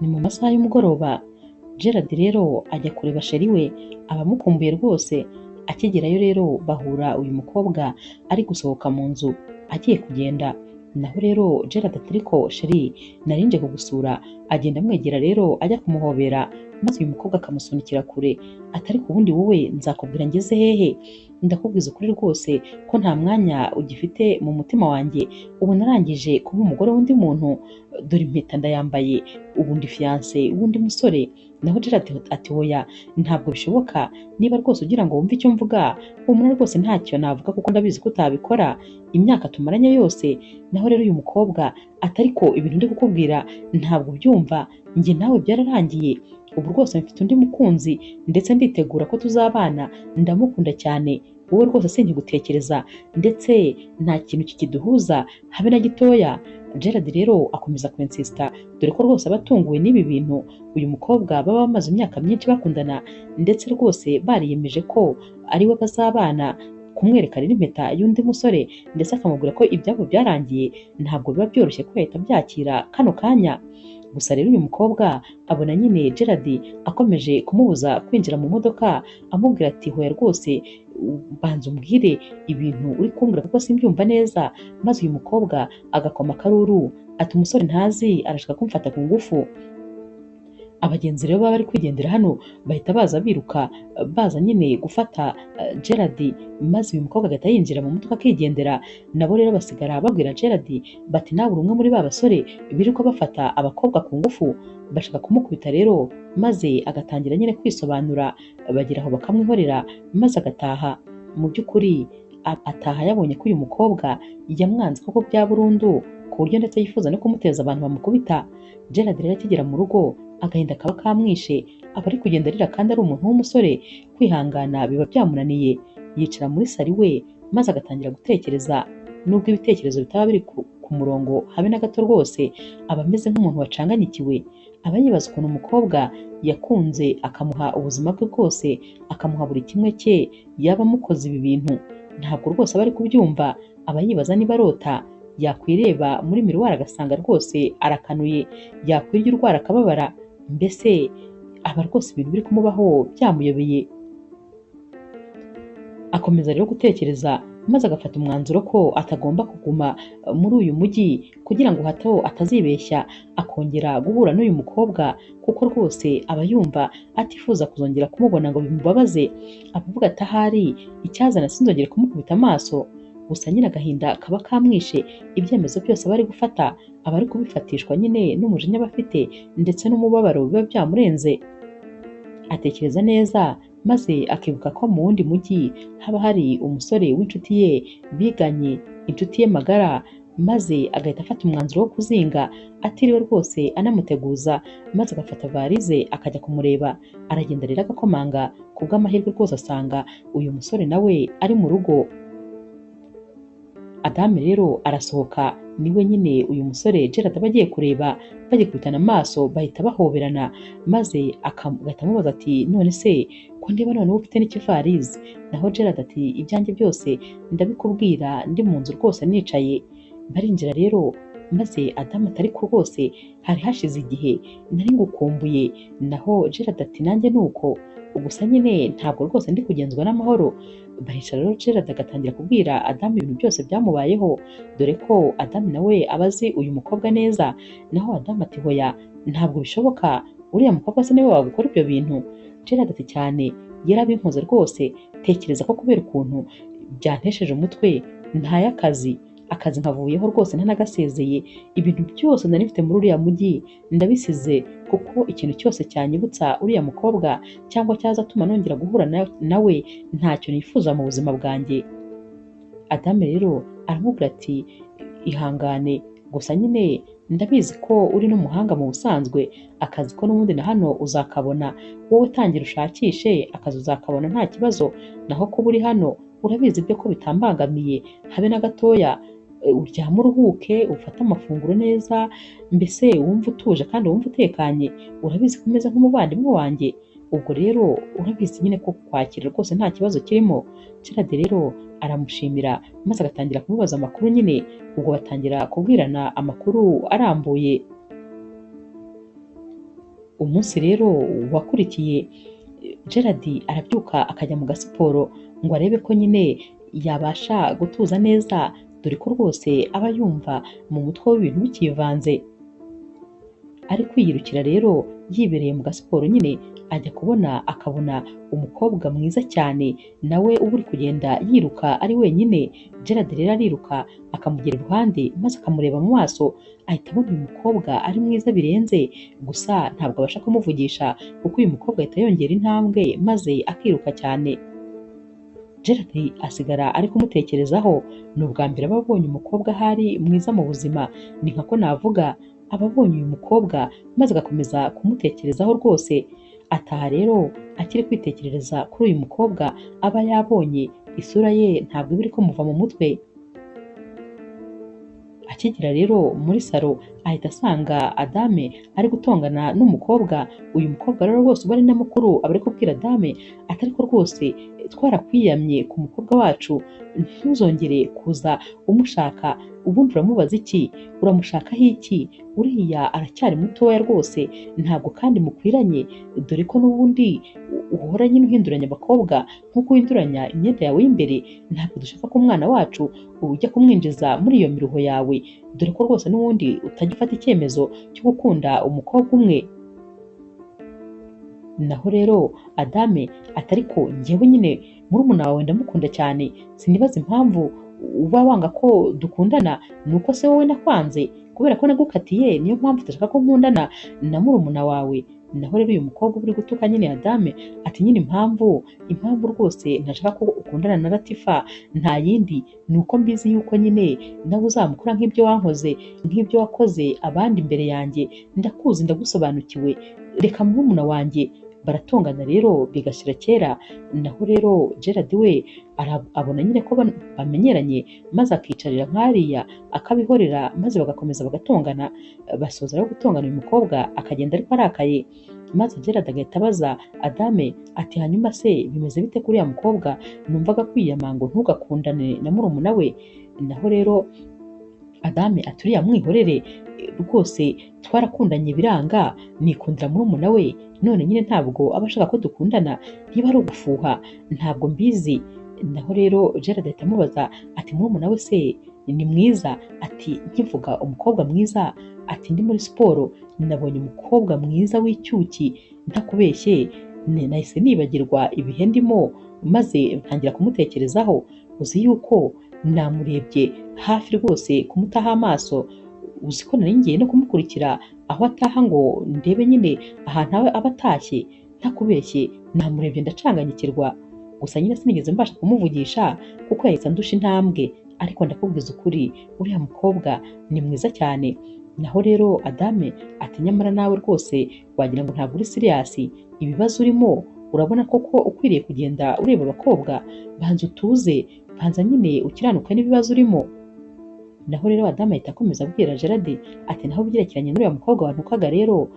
Ni mu masaha y'umugoroba, Gerard rero ajya kureba chéri we, aba amukumbuye rwose. Akigerayo rero bahura uyu mukobwa ari gusohoka mu nzu agiye kugenda. Naho rero Gerard ati: "Ariko chéri, nari nje kugusura." Agenda amwegera rero ajya kumuhobera, maze uyu mukobwa akamusunikira kure, ati: "Ariko ubundi wowe nzakubwira ngeze hehe? Ndakubwiza ukuri rwose ko nta mwanya ugifite mu mutima wanjye. Ubu narangije kuba umugore w'undi muntu, dore impeta ndayambaye, ubu ndi fiancée w'undi musore." Naho Gerard ati: "Hoya, ntabwo bishoboka. Niba rwose ugira ngo wumve icyo mvuga, humura rwose, ntacyo navuga kuko ndabizi ko utabikora imyaka tumaranye yose." Naho rero uyu mukobwa ati: "Ariko ibintu ndi kukubwira ntabwo ubyumva. Njye nawe byararangiye. Ubu rwose mfite undi mukunzi, ndetse nditegura ko tuzabana. Ndamukunda cyane. Wowe rwose sinkigutekereza, ndetse nta kintu kikiduhuza habe na gitoya." Gerard rero akomeza kwinsista, dore ko rwose aba atunguwe n'ibi bintu. Uyu mukobwa baba bamaze imyaka myinshi bakundana, ndetse rwose bariyemeje ko ari we bazabana. Kumwereka rero impeta y'undi musore, ndetse akamubwira ko ibyabo byarangiye, ntabwo biba byoroshye ko yahita abyakira kano kanya. Gusa rero uyu mukobwa abona nyine Gerard akomeje kumubuza kwinjira mu modoka, amubwira ati: "Hoya rwose, banza umbwire ibintu uri kumbwira kuko simbyumva neza." Maze uyu mukobwa agakoma akaruru ati: "Umusore ntazi arashaka kumfata ku ngufu." Abagenzi rero baba bari kwigendera hano bahita baza biruka, baza nyine gufata Gerard, maze uyu mukobwa agahita yinjira mu modoka akigendera. Nabo rero basigara babwira Gerard bati: "Nawe uri umwe muri ba basore birirwa bafata abakobwa ku ngufu." Bashaka kumukubita rero, maze agatangira nyine kwisobanura. Bagera aho bakamwihorera, maze agataha. Mu by'ukuri ataha yabonye ko uyu mukobwa yamwanze koko bya burundu, ku buryo ndetse yifuza no kumuteza abantu bamukubita. Gerard rero akigera mu rugo, agahinda kaba kamwishe, aba ari kugenda arira kandi ari umuntu w'umusore, kwihangana biba byamunaniye. Yicara muri sari we, maze agatangira gutekereza. Nubwo ibitekerezo bitaba biri ku murongo habe na gato rwose, aba ameze nk'umuntu wacanganyikiwe. Aba yibaza ukuntu umukobwa yakunze, akamuha ubuzima bwe bwose, akamuha buri kimwe cye, yaba amukoze ibi bintu. Ntabwo rwose aba ari kubyumva. Aba yibaza niba arota. Yakwireba muri miroir agasanga rwose arakanuye, yakwirya urwara akababara. Mbese aba rwose ibintu biri kumubaho byamuyobeye. Akomeza rero gutekereza, maze agafata umwanzuro ko atagomba kuguma muri uyu mujyi, kugira ngo hato atazibeshya akongera guhura n'uyu mukobwa, kuko rwose aba yumva atifuza kuzongera kumubona ngo bimubabaze. Abavuga ati: "Ahari icyazana sinzongere kumukubita amaso." Gusa nyine agahinda kaba kamwishe. Ibyemezo byose aba ari gufata aba ari kubifatishwa nyine n'umujinya aba afite, ndetse n'umubabaro biba byamurenze. Atekereza neza, maze akibuka ko mu wundi mujyi haba hari umusore w'inshuti ye biganye, inshuti ye magara, maze agahita afata umwanzuro wo kuzinga atiriwe rwose anamuteguza, maze agafata varize akajya kumureba. Aragenda rero agakomanga. Ku bw'amahirwe rwose asanga uyu musore nawe ari mu rugo. Adamu rero arasohoka, niwe nyine uyu musore Gerard aba agiye kureba. Bagikubitana amaso bahita bahoberana, maze agahita amubaza ati: "None se ko ndeba noneho ufite n'ikivarize?" Naho Gerard ati: "Ibyanjye byose ndabikubwira ndi mu nzu rwose nicaye." Barinjira rero, maze Adamu ati: "Ariko rwose hari hashize igihe, nari ngukumbuye." Naho Gerard ati: "Nanjye ni uko, gusa nyine ntabwo rwose ndi kugenzwa n'amahoro." Baricara rero, Gerard agatangira kubwira Adamu ibintu byose byamubayeho, dore ko Adamu nawe aba azi uyu mukobwa neza. Naho Adamu ati: "Hoya, ntabwo bishoboka. Uriya mukobwa se niwe wagukora ibyo bintu?" Gerard ati: "Cyane, yarabinkoze rwose. Tekereza ko kubera ukuntu byantesheje umutwe, ntaye akazi, akazi nkavuyeho rwose ntanagasezeye. Ibintu byose nari mfite muri uriya mujyi ndabisize, kuko ikintu cyose cyanyibutsa uriya mukobwa cyangwa cyazatuma nongera guhura nawe ntacyo nifuza mu buzima bwanjye." Adamu rero aramubwira ati: "Ihangane, gusa nyine ndabizi ko uri n'umuhanga mu busanzwe. Akazi ko n'ubundi na hano uzakabona. Wowe tangira ushakishe akazi, uzakabona, nta kibazo. Naho kuba uri hano urabizi ibyo ko bitambangamiye habe na gatoya. Uryame uruhuke, ufate amafunguro neza, mbese wumve utuje kandi wumve utekanye. Urabizi ko umeze nk'umuvandimwe wanjye. Ubwo rero urabizi nyine ko kwakira rwose nta kibazo kirimo." Gerard rero aramushimira, maze agatangira kumubaza amakuru nyine. Ubwo batangira kubwirana amakuru arambuye. Umunsi rero wakurikiye Gerard arabyuka akajya mu gasiporo ngo arebe ko nyine yabasha gutuza neza, dore ko rwose aba yumva mu mutwe w'ibintu bikivanze. Ari kwiyirukira rero yibereye mu gasiporo nyine, ajya kubona akabona umukobwa mwiza cyane nawe uba uri kugenda yiruka ari wenyine. Gerard rero ariruka akamugera iruhande maze akamureba mu maso, ahita abona uyu mukobwa ari mwiza birenze, gusa ntabwo abasha kumuvugisha kuko uyu mukobwa ahita yongera intambwe maze akiruka cyane. Gerard asigara ari kumutekerezaho, ni ubwa mbere aba abonye umukobwa ahari mwiza mu buzima, ni nka ko navuga aba abonye uyu mukobwa maze agakomeza kumutekerezaho rwose. Ataha rero akiri kwitekerereza kuri uyu mukobwa aba yabonye, isura ye ntabwo iba iri kumuva mu mutwe. Akigera rero muri salo ahita asanga Adame ari gutongana n'umukobwa. Uyu mukobwa rero rwose uba ari na mukuru aba ari kubwira Adame ati ariko rwose twarakwiyamye ku mukobwa wacu, ntuzongere kuza umushaka, ubundi uramubaza iki, uramushakaho iki, uriya aracyari mutoya rwose ntabwo kandi mukwiranye, dore ko n'ubundi uhora nyine uhinduranya abakobwa nk'uko uhinduranya imyenda yawe y'imbere, ntabwo dushaka ko umwana wacu ujya kumwinjiza muri iyo miruho yawe, dore ko rwose n'ubundi utajya ufata icyemezo cyo gukunda umukobwa umwe. Naho rero Adame ati ariko njyewe nyine murumuna wawe ndamukunda cyane, sinibaza impamvu uba wanga ko dukundana, ni uko se wowe nakwanze kubera ko nagukatiye, niyo mpamvu udashaka ko nkundana na murumuna wawe. Naho rero uyu mukobwa uri gutuka nyine Adame ati nyine impamvu rwose ntashaka ko ukundana na Latifa nta yindi, ni uko mbizi yuko nyine nawe uzamukora nk'ibyo wankoze, nk'ibyo wakoze abandi imbere yanjye, ndakuzi ndagusobanukiwe, reka murumuna wanjye. Baratongana rero bigashyira kera. Naho rero Gerard we abona nyine ko bamenyeranye maze akicarira nk'ariya akabihorera, maze bagakomeza bagatongana. Basoza rero gutongana uyu mukobwa akagenda ariko arakaye, maze Gerard agahita abaza Adame ati hanyuma se bimeze bite kuri uriya mukobwa numvaga kwiyama ngo ntugakundane na murumuna we. Naho rero Adame ati uriya mwihorere rwose twarakundanye biranga, nikundira murumuna we, none nyine ntabwo aba ashaka ko dukundana, niba ari ugufuha ntabwo mbizi. Naho rero Gerard ahita amubaza ati murumuna we se ni mwiza? Ati nkivuga umukobwa mwiza, ati ndi muri siporo nabonye umukobwa mwiza w'icyuki, ntakubeshye nahise nibagirwa ibihe ndimo maze ntangira kumutekerezaho, uzi yuko namurebye hafi rwose kumutaha amaso, uzi ko nari ngiye no kumukurikira aho ataha ngo ndebe nyine ahantu aba atashye, ntakubeshye namurebye ndacanganyikirwa, gusa nyine sinigeze mbasha kumuvugisha kuko yahise andusha intambwe, ariko ndakubwiza ukuri uriya mukobwa ni mwiza cyane. Naho rero Adame ati nyamara nawe rwose wagira ngo ntabwo uri siriyasi, ibibazo urimo urabona koko ukwiriye kugenda ureba abakobwa, banza utuze, banza nyine ukiranuke n'ibibazo urimo. Naho rero Adame ahita akomeza abwira Gerard ati naho byerekeranye n'uriya mukobwa wantukaga rero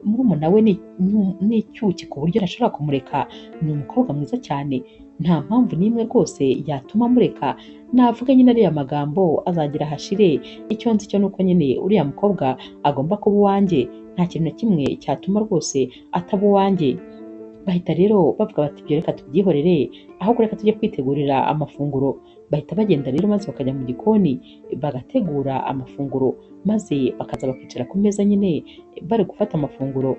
murumuna we ni icyuki ku buryo ntashobora kumureka, ni umukobwa mwiza cyane, nta mpamvu n'imwe rwose yatuma amureka, navuga nyine ariya magambo azagira ahashire, icyo nzi cyo nuko nyine uriya mukobwa agomba kuba uwanjye, nta kintu na kimwe cyatuma rwose ataba uwanjye. Bahita rero bavuga bati ibyo reka tubyihorere, ahubwo reka tujye kwitegurira amafunguro. Bahita bagenda rero maze bakajya mu gikoni bagategura amafunguro, maze bakaza bakicara ku meza nyine bari gufata amafunguro.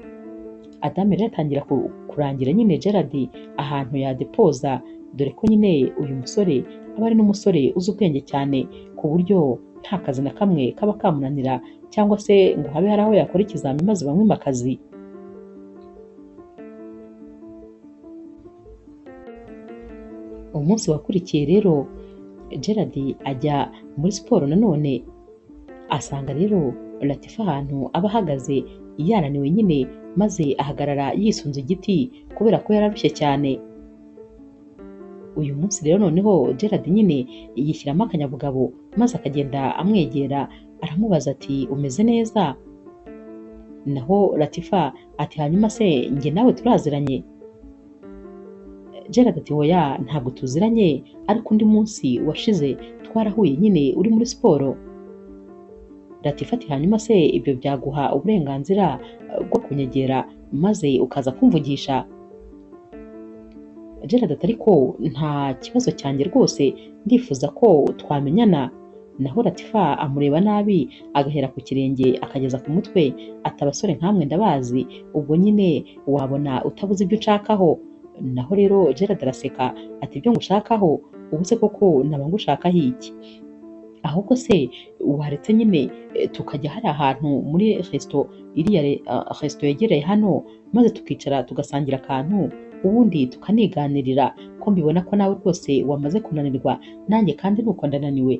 Adame rero atangira kurangira nyine Gerard ahantu yadepoza, dore ko nyine uyu musore aba ari n'umusore uzi ubwenge cyane ku buryo nta kazi na kamwe kaba kamunanira cyangwa se ngo habe hari aho yakora ikizami maze bamwime akazi. Umunsi wakurikiye rero Gerard ajya muri siporo nanone, asanga rero Latifa ahantu aba ahagaze yananiwe nyine, maze ahagarara yisunze igiti kubera ko yararushye cyane. Uyu munsi rero noneho Gerard nyine yishyiramo akanyabugabo maze akagenda amwegera aramubaza ati umeze neza? Naho Latifa ati hanyuma se njye nawe turaziranye? Gerard ati oya ntabwo tuziranye, ariko undi munsi washize twarahuye nyine uri muri siporo. Latifa ati hanyuma se ibyo byaguha uburenganzira bwo kunyegera maze ukaza kumvugisha. Gerard ati ariko nta kibazo cyanjye rwose, ndifuza ko twamenyana. Naho Latifa amureba nabi agahera ku kirenge akageza ku mutwe, ati abasore nkamwe ndabazi, ubwo nyine wabona utabuze ibyo unshakaho. Naho rero Gerard araseka ati ibyo ngushakaho ubu se koko naba ngushakaho iki? Ahubwo se waretse nyine tukajya hari ahantu muri resto, iriya resto yegereye hano, maze tukicara tugasangira akantu, ubundi tukaniganirira, ko mbibona ko nawe rwose wamaze kunanirwa, nanjye kandi nuko ndananiwe.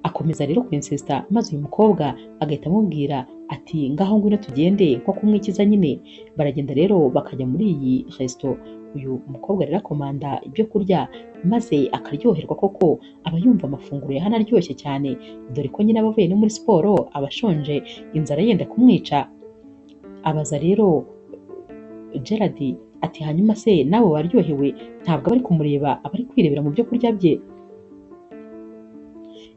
Akomeza rero kwinsista, maze uyu mukobwa agahita amubwira ati ngaho ngwino tugende, nko kumwikiza nyine. Baragenda rero bakajya muri iyi resto, uyu mukobwa rero akomanda ibyo kurya maze akaryoherwa koko, aba yumva amafunguro ya hano aryoshye cyane, dore ko nyine aba avuye no muri siporo aba ashonje, inzara yenda kumwica. Abaza rero Gerard ati hanyuma se nawe waryohewe? Ntabwo aba ari kumureba, aba ari kwirebera mu byo kurya bye.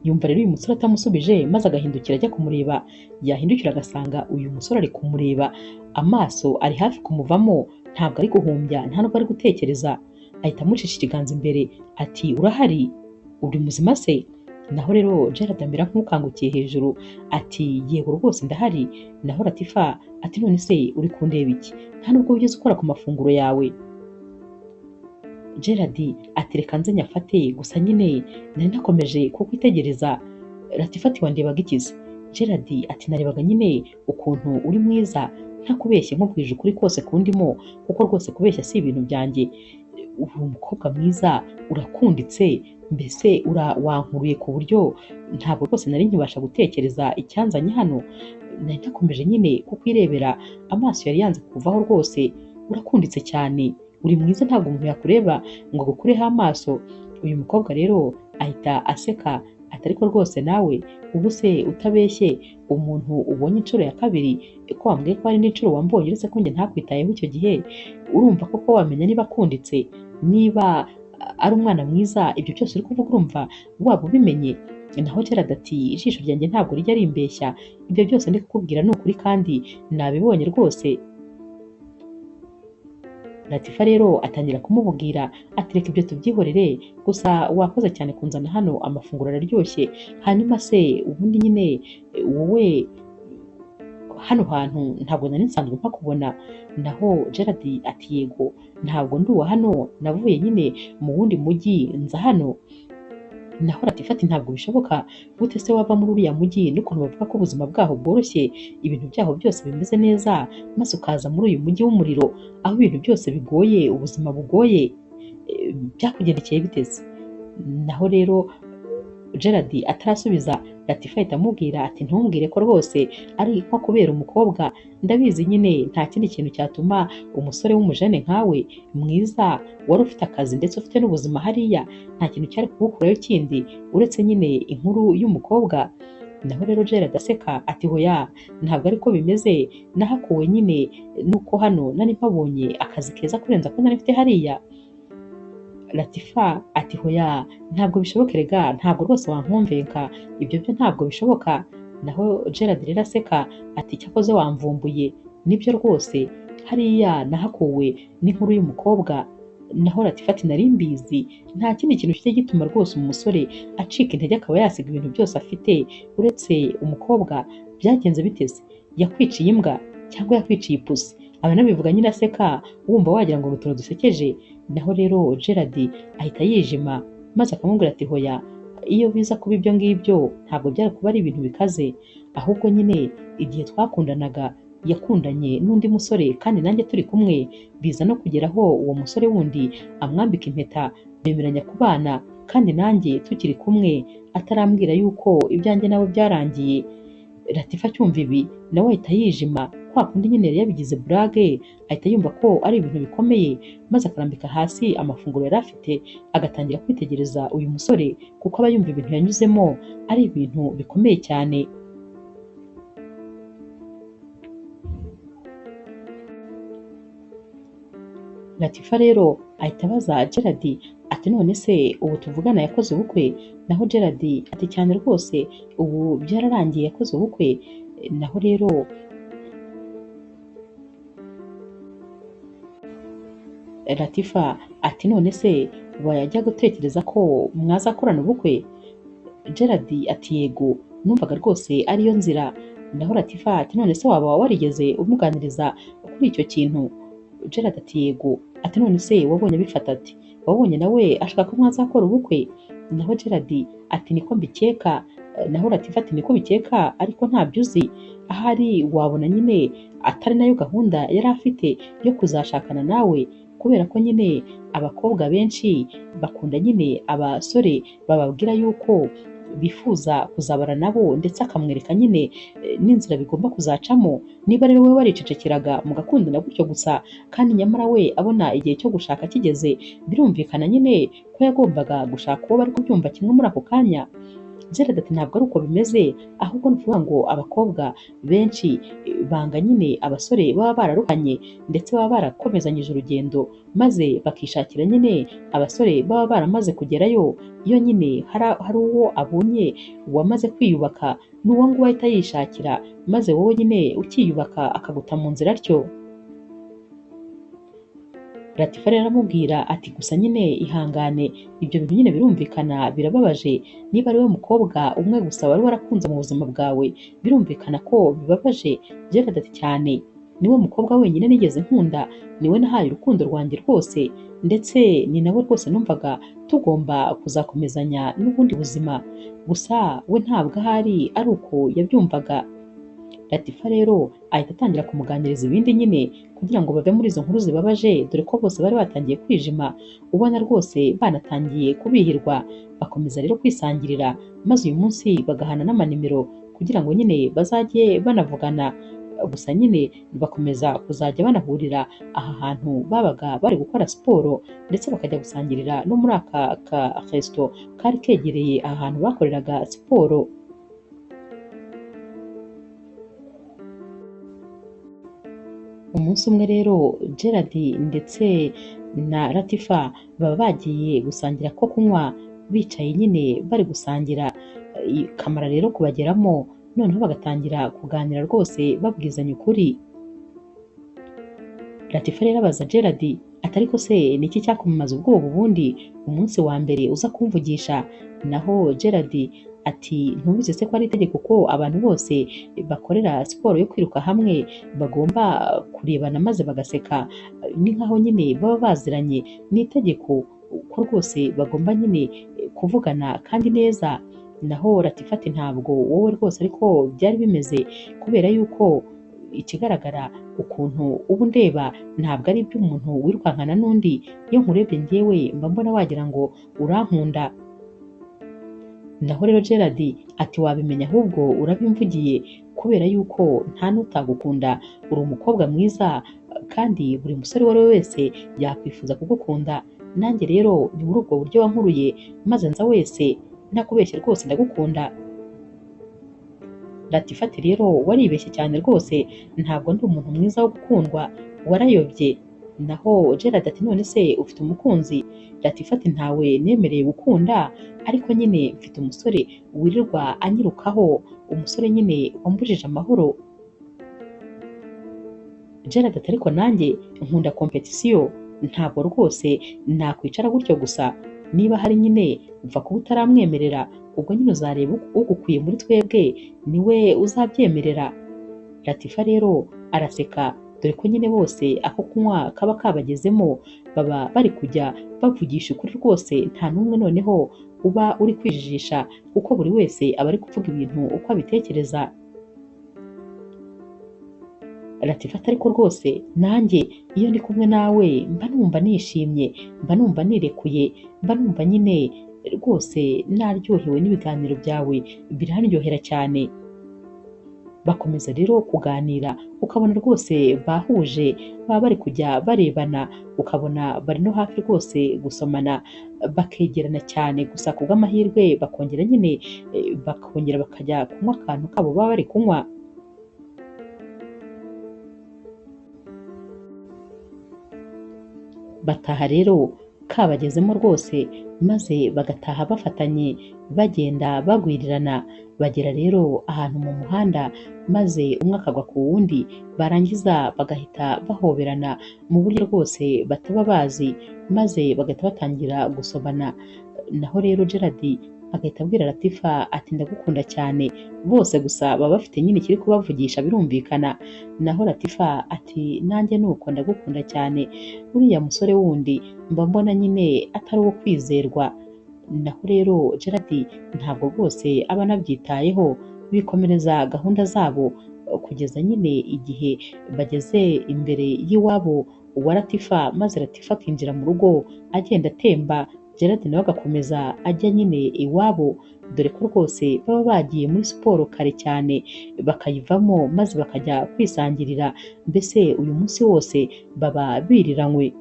Yumva rero uyu musore atamusubije, maze agahindukira ajya kumureba, yahindukira agasanga uyu musore ari kumureba, amaso ari hafi kumuvamo, ntabwo ari guhumbya, nta nubwo ari gutekereza. Ahita amucisha ikiganza imbere ati urahari? Uri muzima se? Naho rero Gerard amera nk'ukangukiye hejuru ati yego rwose ndahari. Naho Latifa ati none se uri kundeba iki? Nta nubwo wigeze ukora ku mafunguro yawe. Gerard ati reka nze nyafate, gusa nyine nari nakomeje kukwitegereza. Latifa ati wandebaga iki se? Gerard ati narebaga nyine ukuntu uri mwiza, ntakubeshye nkubwije ukuri kose kundimo, kuko rwose kubeshya si ibintu byanjye. Uri umukobwa mwiza, urakunditse, mbese wankuruye ku buryo ntabwo rwose nari nkibasha gutekereza icyanzanye hano. Nari nakomeje nyine kukwirebera, amaso yari yanze kuvaho rwose, urakunditse cyane, uri mwiza, ntabwo umuntu yakureba ngo agukureho amaso. Uyu mukobwa rero ahita aseka ati ariko rwose nawe ubu se utabeshye, umuntu ubonye inshuro ya kabiri, ko wambwiye ko hari n'inshuro wambonye uretse ko njye ntakwitayeho icyo gihe, urumva koko wamenya niba akunditse, niba ari umwana mwiza, ibyo byose uri kuvuga urumva waba ubimenye? Naho Gerard ati ijisho ryanjye ntabwo rijya rimbeshya, ibyo byose ndi kukubwira ni ukuri kandi nabibonye rwose. Latifa rero atangira kumubwira ati reka ibyo tubyihorere, gusa wakoze cyane kunzana hano, amafunguro araryoshye, hanyuma se ubundi nyine wowe hano hantu ntabwo nari nsanzwe mpakubona. Naho Gerard ati yego ntabwo ndi uwa hano, navuye nyine mu wundi mujyi nza hano. Naho Latifa ati ntabwo bishoboka, gute se wava muri uriya mujyi n'ukuntu bavuga ko ubuzima bwaho bworoshye, ibintu byaho byose bimeze neza, maze ukaza muri uyu mujyi w'umuriro aho ibintu byose bigoye, ubuzima bugoye, byakugendekeye biteze? Naho rero Gerard atarasubiza, Latifa ahita amubwira ati ntumbwire ko rwose ari nko kubera umukobwa, ndabizi nyine nta kindi kintu cyatuma umusore w'umujene nkawe mwiza wari ufite akazi ndetse ufite n'ubuzima hariya, nta kintu cyari kugukurayo kindi uretse nyine inkuru y'umukobwa. Naho rero Gerard aseka ati hoya ntabwo ariko bimeze, nahakuwe nyine nuko hano nari mpabonye akazi keza kurenza ko nari mfite hariya. Latifa ati hoya ntabwo bishoboka erega, ntabwo rwose wankumvenka, ibyo byo ntabwo bishoboka. Naho Gerard rero aseka ati cyakoze wamvumbuye, nibyo rwose hariya nahakuwe n'inkuru y'umukobwa. Naho Latifa ati nari mbizi, nta kindi kintu kijya gituma rwose umusore acika intege akaba yasiga ibintu byose afite uretse umukobwa. Byagenze biteze? Yakwiciye imbwa cyangwa yakwiciye ipusi? Aba nabivuga nyine aseka, wumva wagira ngo ni utuntu dusekeje. Naho rero Gerard ahita yijima maze akamubwira ati hoya iyo biza kuba ibyo ngibyo ntabwo byari kuba ari ibintu bikaze, ahubwo nyine igihe twakundanaga yakundanye n'undi musore kandi nanjye turi kumwe, biza no kugeraho uwo musore wundi amwambika impeta, bemeranya kubana kandi nanjye tukiri kumwe, atarambwira yuko ibyanjye nawe byarangiye. Latifa acyumva ibi nawe ahita yijima, kwa kundi nyine yari yabigize burage, ahita yumva ko ari ibintu bikomeye, maze akarambika hasi amafunguro yari afite, agatangira kwitegereza uyu musore, kuko aba yumva ibintu yanyuzemo ari ibintu bikomeye cyane. Latifa rero ahita abaza Gerard ati none se ubu tuvugana yakoze ubukwe? Naho Gerard ati cyane rwose ubu byararangiye yakoze ubukwe. Naho rero Latifa ati none se wajya gutekereza ko mwazakorana ubukwe? Gerard ati yego, numvaga rwose ariyo nzira. Naho Latifa ati none se waba warigeze umuganiriza kuri icyo kintu? Gerard ati yego. Ati none se wabonye abifata ati wabonye nawe ashaka ko mwazakora ubukwe? Naho Gerard ati niko mbikeka. Naho Latifa ati niko bikeka ariko ntabyo uzi, ahari wabona nyine atari nayo gahunda yari afite yo kuzashakana nawe, kubera ko nyine abakobwa benshi bakunda nyine abasore bababwira yuko bifuza kuzabara nabo, ndetse akamwereka nyine n'inzira bigomba kuzacamo. Niba rero wowe waricecekeraga mugakundana gutyo gusa, kandi nyamara we abona igihe cyo gushaka kigeze, birumvikana nyine ko yagombaga gushaka uwo bari kubyumva kimwe muri ako kanya. Gerard ati ntabwo ari uko bimeze, ahubwo ni ukuvuga ngo abakobwa benshi banga nyine abasore baba bararuhanye ndetse baba barakomezanyije urugendo, maze bakishakira nyine abasore baba baramaze kugerayo. Iyo nyine hari uwo abonye wamaze kwiyubaka, n'uwo nguwo ahita yishakira, maze wowe nyine ukiyubaka akaguta mu nzira atyo. Latifa rero aramubwira ati gusa nyine ihangane, ibyo bintu nyine birumvikana birababaje, niba ari we mukobwa umwe gusa wari warakunze mu buzima bwawe, birumvikana ko bibabaje. Gerard ati cyane, niwe mukobwa wenyine nigeze nkunda, niwe nahaye urukundo rwanjye rwose, ndetse ni nawe rwose numvaga tugomba kuzakomezanya n'ubundi buzima, gusa we ntabwo ahari ari uko yabyumvaga. Latifa rero ahita atangira kumuganiriza ibindi nyine kugira ngo bave muri izo nkuru zibabaje, dore ko bose bari batangiye kwijima, ubona rwose banatangiye kubihirwa. Bakomeza rero kwisangirira, maze uyu munsi bagahana n'amanimero kugira ngo nyine bazajye banavugana. Gusa nyine bakomeza kuzajya banahurira aha hantu babaga bari gukora siporo, ndetse bakajya gusangirira no muri aka ka resto kari kegereye aha hantu bakoreraga siporo. Umunsi umwe rero Gerard ndetse na Latifa baba bagiye gusangira ko kunywa, bicaye nyine bari gusangira, kamara rero kubageramo, noneho bagatangira kuganira rwose babwizanya ukuri. Latifa rero abaza Gerard ati ariko se ni iki cyakumaze ubwoba ubundi umunsi wa mbere uza kumvugisha? Naho Gerard ati ntubizi se ko ari itegeko ko abantu bose bakorera siporo yo kwiruka hamwe bagomba kurebana maze bagaseka, ni nkaho nyine baba baziranye, ni itegeko ko rwose bagomba nyine kuvugana kandi neza. Naho Latifa ati ntabwo wowe rwose ariko byari bimeze, kubera yuko ikigaragara ukuntu ubu ndeba ntabwo ari iby'umuntu wirukankana n'undi, iyo nkurebye njyewe mba mbona wagira ngo urankunda. Naho rero Gerard ati wabimenya ahubwo urabimvugiye, kubera yuko nta n'utagukunda, uri umukobwa mwiza kandi buri musore uwo ari we wese yakwifuza kugukunda, nanjye rero ni muri ubwo buryo wankuruye maze nza wese ntakubeshye rwose ndagukunda. Latifa ati rero waribeshye cyane rwose, ntabwo ndi umuntu mwiza wo gukundwa, warayobye. Naho Gerard ati none se ufite umukunzi? Latifa ati ntawe nemereye gukunda, ariko nyine mfite umusore wirirwa anyirukaho, umusore nyine wambujije amahoro. Gerard ati ariko nanjye nkunda kompetisiyo, ntabwo rwose nakwicara gutyo gusa, niba hari nyine upfa kuba utaramwemerera, ubwo nyine uzareba ugukwiye muri twebwe niwe uzabyemerera. Latifa rero araseka, dore ko nyine bose ako kunywa kaba kabagezemo, baba bari kujya bavugisha ukuri rwose, nta n'umwe noneho uba uri kwijijisha, kuko buri wese aba ari kuvuga ibintu uko abitekereza. Latifa ati ariko rwose nanjye iyo ndi kumwe nawe mba numva nishimye, mba numva nirekuye, mba numva nyine rwose naryohewe n'ibiganiro byawe, birandyohera cyane. Bakomeza rero kuganira, ukabona rwose bahuje, baba bari kujya barebana, ukabona bari no hafi rwose gusomana, bakegerana cyane, gusa ku bw'amahirwe bakongera nyine bakongera bakajya kunywa akantu kabo baba bari kunywa. Bataha rero kabagezemo rwose, maze bagataha bafatanye bagenda bagwirirana. Bagera rero ahantu mu muhanda maze umwe akagwa ku wundi, barangiza bagahita bahoberana mu buryo rwose bataba bazi, maze bagahita batangira gusomana. Naho rero Gerard agahita abwira Latifa ati ndagukunda cyane, bose gusa baba bafite nyine ikiri kubavugisha birumvikana. Naho Latifa ati nanjye nuko ndagukunda cyane, uriya musore wundi mba mbona nyine atari uwo kwizerwa. Naho rero Gerard ntabwo rwose aba anabyitayeho, bikomereza gahunda zabo kugeza nyine igihe bageze imbere y'iwabo wa Latifa, maze Latifa akinjira mu rugo agenda atemba, Gerard nawe agakomeza ajya nyine iwabo, dore ko rwose baba bagiye muri siporo kare cyane bakayivamo maze bakajya kwisangirira, mbese uyu munsi wose baba biriranywe.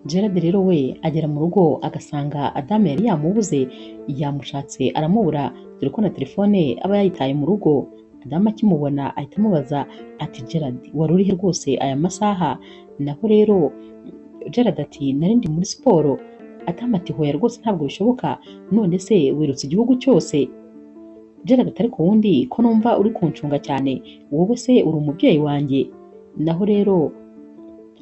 Gerard rero we agera mu rugo agasanga Adamu yari yamubuze, yamushatse aramubura, dore ko na telefone aba yayitaye mu rugo. Adamu akimubona ahita amubaza ati Gerard wari urihe rwose aya masaha? Naho rero Gerard ati nari ndi muri siporo. Adamu ati hoya rwose ntabwo bishoboka, none se wirutse igihugu cyose? Gerard ati ariko wundi ko numva uri kuncunga cyane, wowe se uri umubyeyi wanjye? Naho rero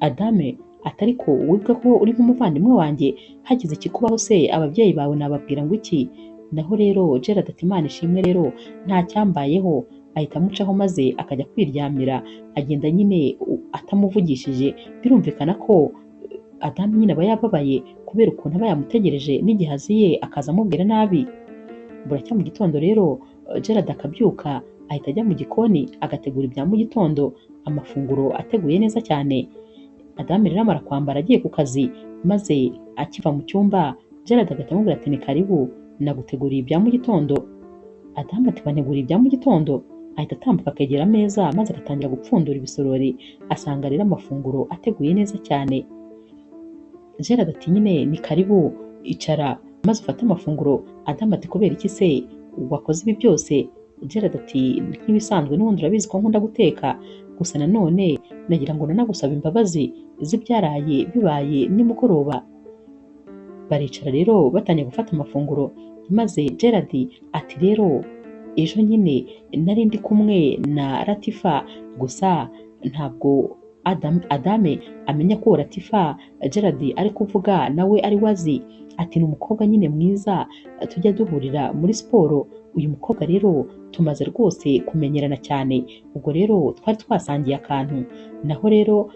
Adame ati ariko wibuke ko uri nk'umuvandimwe wanjye, hagize ikikubaho se ababyeyi bawe nababwira ngo iki? Naho rero Gerard ati Imana ishimwe rero nta cyambayeho, ahita amucaho maze akajya kwiryamira, agenda nyine atamuvugishije. Birumvikana ko Adamu nyine aba yababaye kubera ukuntu aba yamutegereje n'igihe aziye akaza amubwira nabi. Buracya mu gitondo rero Gerard akabyuka ahita ajya mu gikoni agategura ibya mu gitondo, amafunguro ateguye neza cyane. Adamu rero amara kwambara agiye ku kazi, maze akiva mu cyumba Gerard agahita amubwira ati ni karibu naguteguriye ibya mu gitondo. Adamu ati banteguriye ibya mu gitondo? Ahita atambuka akegera ameza maze agatangira gupfundura ibisorori, asanga rero amafunguro ateguye neza cyane. Gerard ati nyine ni karibu icara maze ufate amafunguro. Adamu ati kubera iki se wakoze ibi byose? Gerard ati nk'ibisanzwe n'ubundi urabizi ko nkunda guteka, gusa nanone nagira ngo nanagusaba imbabazi z'ibyaraye bibaye nimugoroba. Baricara rero batangiye gufata amafunguro, maze Gerard ati rero ejo nyine nari ndi kumwe na Latifa, gusa ntabwo Adame amenya ko Latifa Gerard ari kuvuga nawe ari wazi. Ati ni umukobwa nyine mwiza tujya duhurira muri siporo, uyu mukobwa rero tumaze rwose kumenyerana cyane, ubwo rero twari twasangiye akantu. Naho rero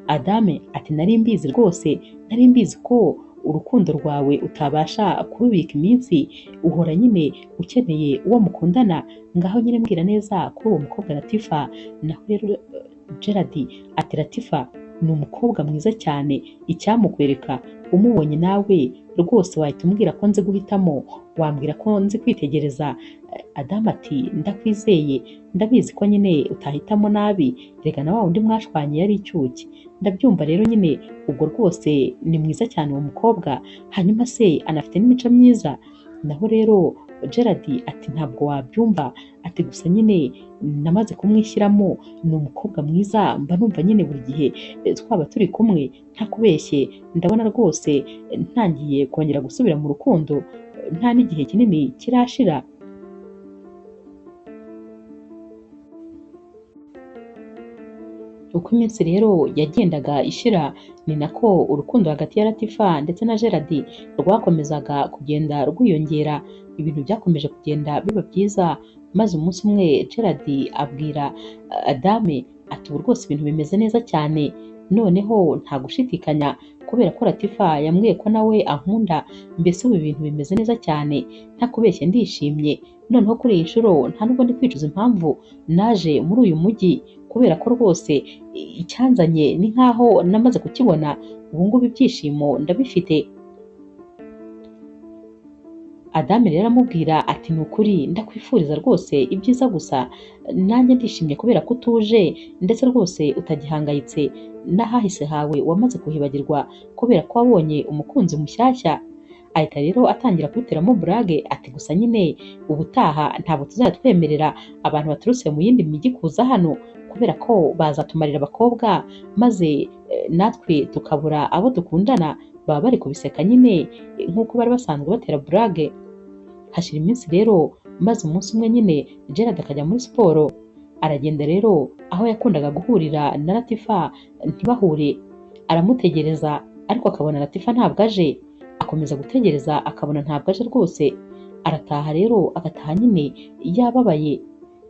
Adame ati nari mbizi rwose, nari mbizi ko urukundo rwawe utabasha kurubika iminsi, uhora nyine ukeneye uwo mukundana, ngaho nyine mbwira neza kuri uwo mukobwa Latifa. Naho rero Gerard ati Latifa ni umukobwa mwiza cyane, icyamukwereka umubonye nawe rwose wahita umbwira ko nzi guhitamo, wambwira ko nzi kwitegereza. Adamu ati ndakwizeye, ndabizi ko nyine utahitamo nabi, reka na wa wundi mwashwanye yari icyuki, ndabyumva rero nyine ubwo rwose ni mwiza cyane uwo mukobwa, hanyuma se anafite n'imico myiza. Naho rero Gerard ati ntabwo wabyumva, ati gusa nyine namaze kumwishyiramo, ni umukobwa mwiza, mba numva nyine buri gihe twaba turi kumwe, ntakubeshye ndabona rwose ntangiye kongera gusubira mu rukundo, nta n'igihe kinini kirashira. Uko iminsi rero yagendaga ishira ni nako urukundo hagati ya Latifa ndetse na Gerard rwakomezaga kugenda rwiyongera, ibintu byakomeje kugenda biba byiza, maze umunsi umwe Gerard abwira Adame ati ubu rwose ibintu bimeze neza cyane, noneho nta gushidikanya kubera ko Latifa yambwiye ko nawe ankunda, mbese ubu ibintu bimeze neza cyane, ntakubeshye ndishimye, noneho kuri iyi nshuro nta nubwo ndi kwicuza impamvu naje muri uyu mujyi, kubera ko rwose icyanzanye ni nkaho namaze kukibona, ubu ngubu ibyishimo ndabifite. Adamu rero aramubwira ati ni ukuri ndakwifuriza rwose ibyiza gusa, nanjye ndishimye kubera ko utuje ndetse rwose utagihangayitse, n'ahahise hawe wamaze kuhibagirwa kubera ko wabonye umukunzi mushyashya. Ahita rero atangira kubiteramo burage ati gusa nyine ubutaha ntabwo tuzajya twemerera abantu baturutse mu yindi mijyi kuza hano kubera ko bazatumarira abakobwa maze natwe tukabura abo dukundana. Baba bari kubiseka nyine nk'uko bari basanzwe batera burage. Hashira iminsi rero, maze umunsi umwe nyine Gerard akajya muri siporo. Aragenda rero aho yakundaga guhurira na Latifa ntibahure, aramutegereza ariko akabona Latifa ntabwo aje, akomeza gutegereza akabona ntabwo aje rwose. Arataha rero, agataha nyine yababaye.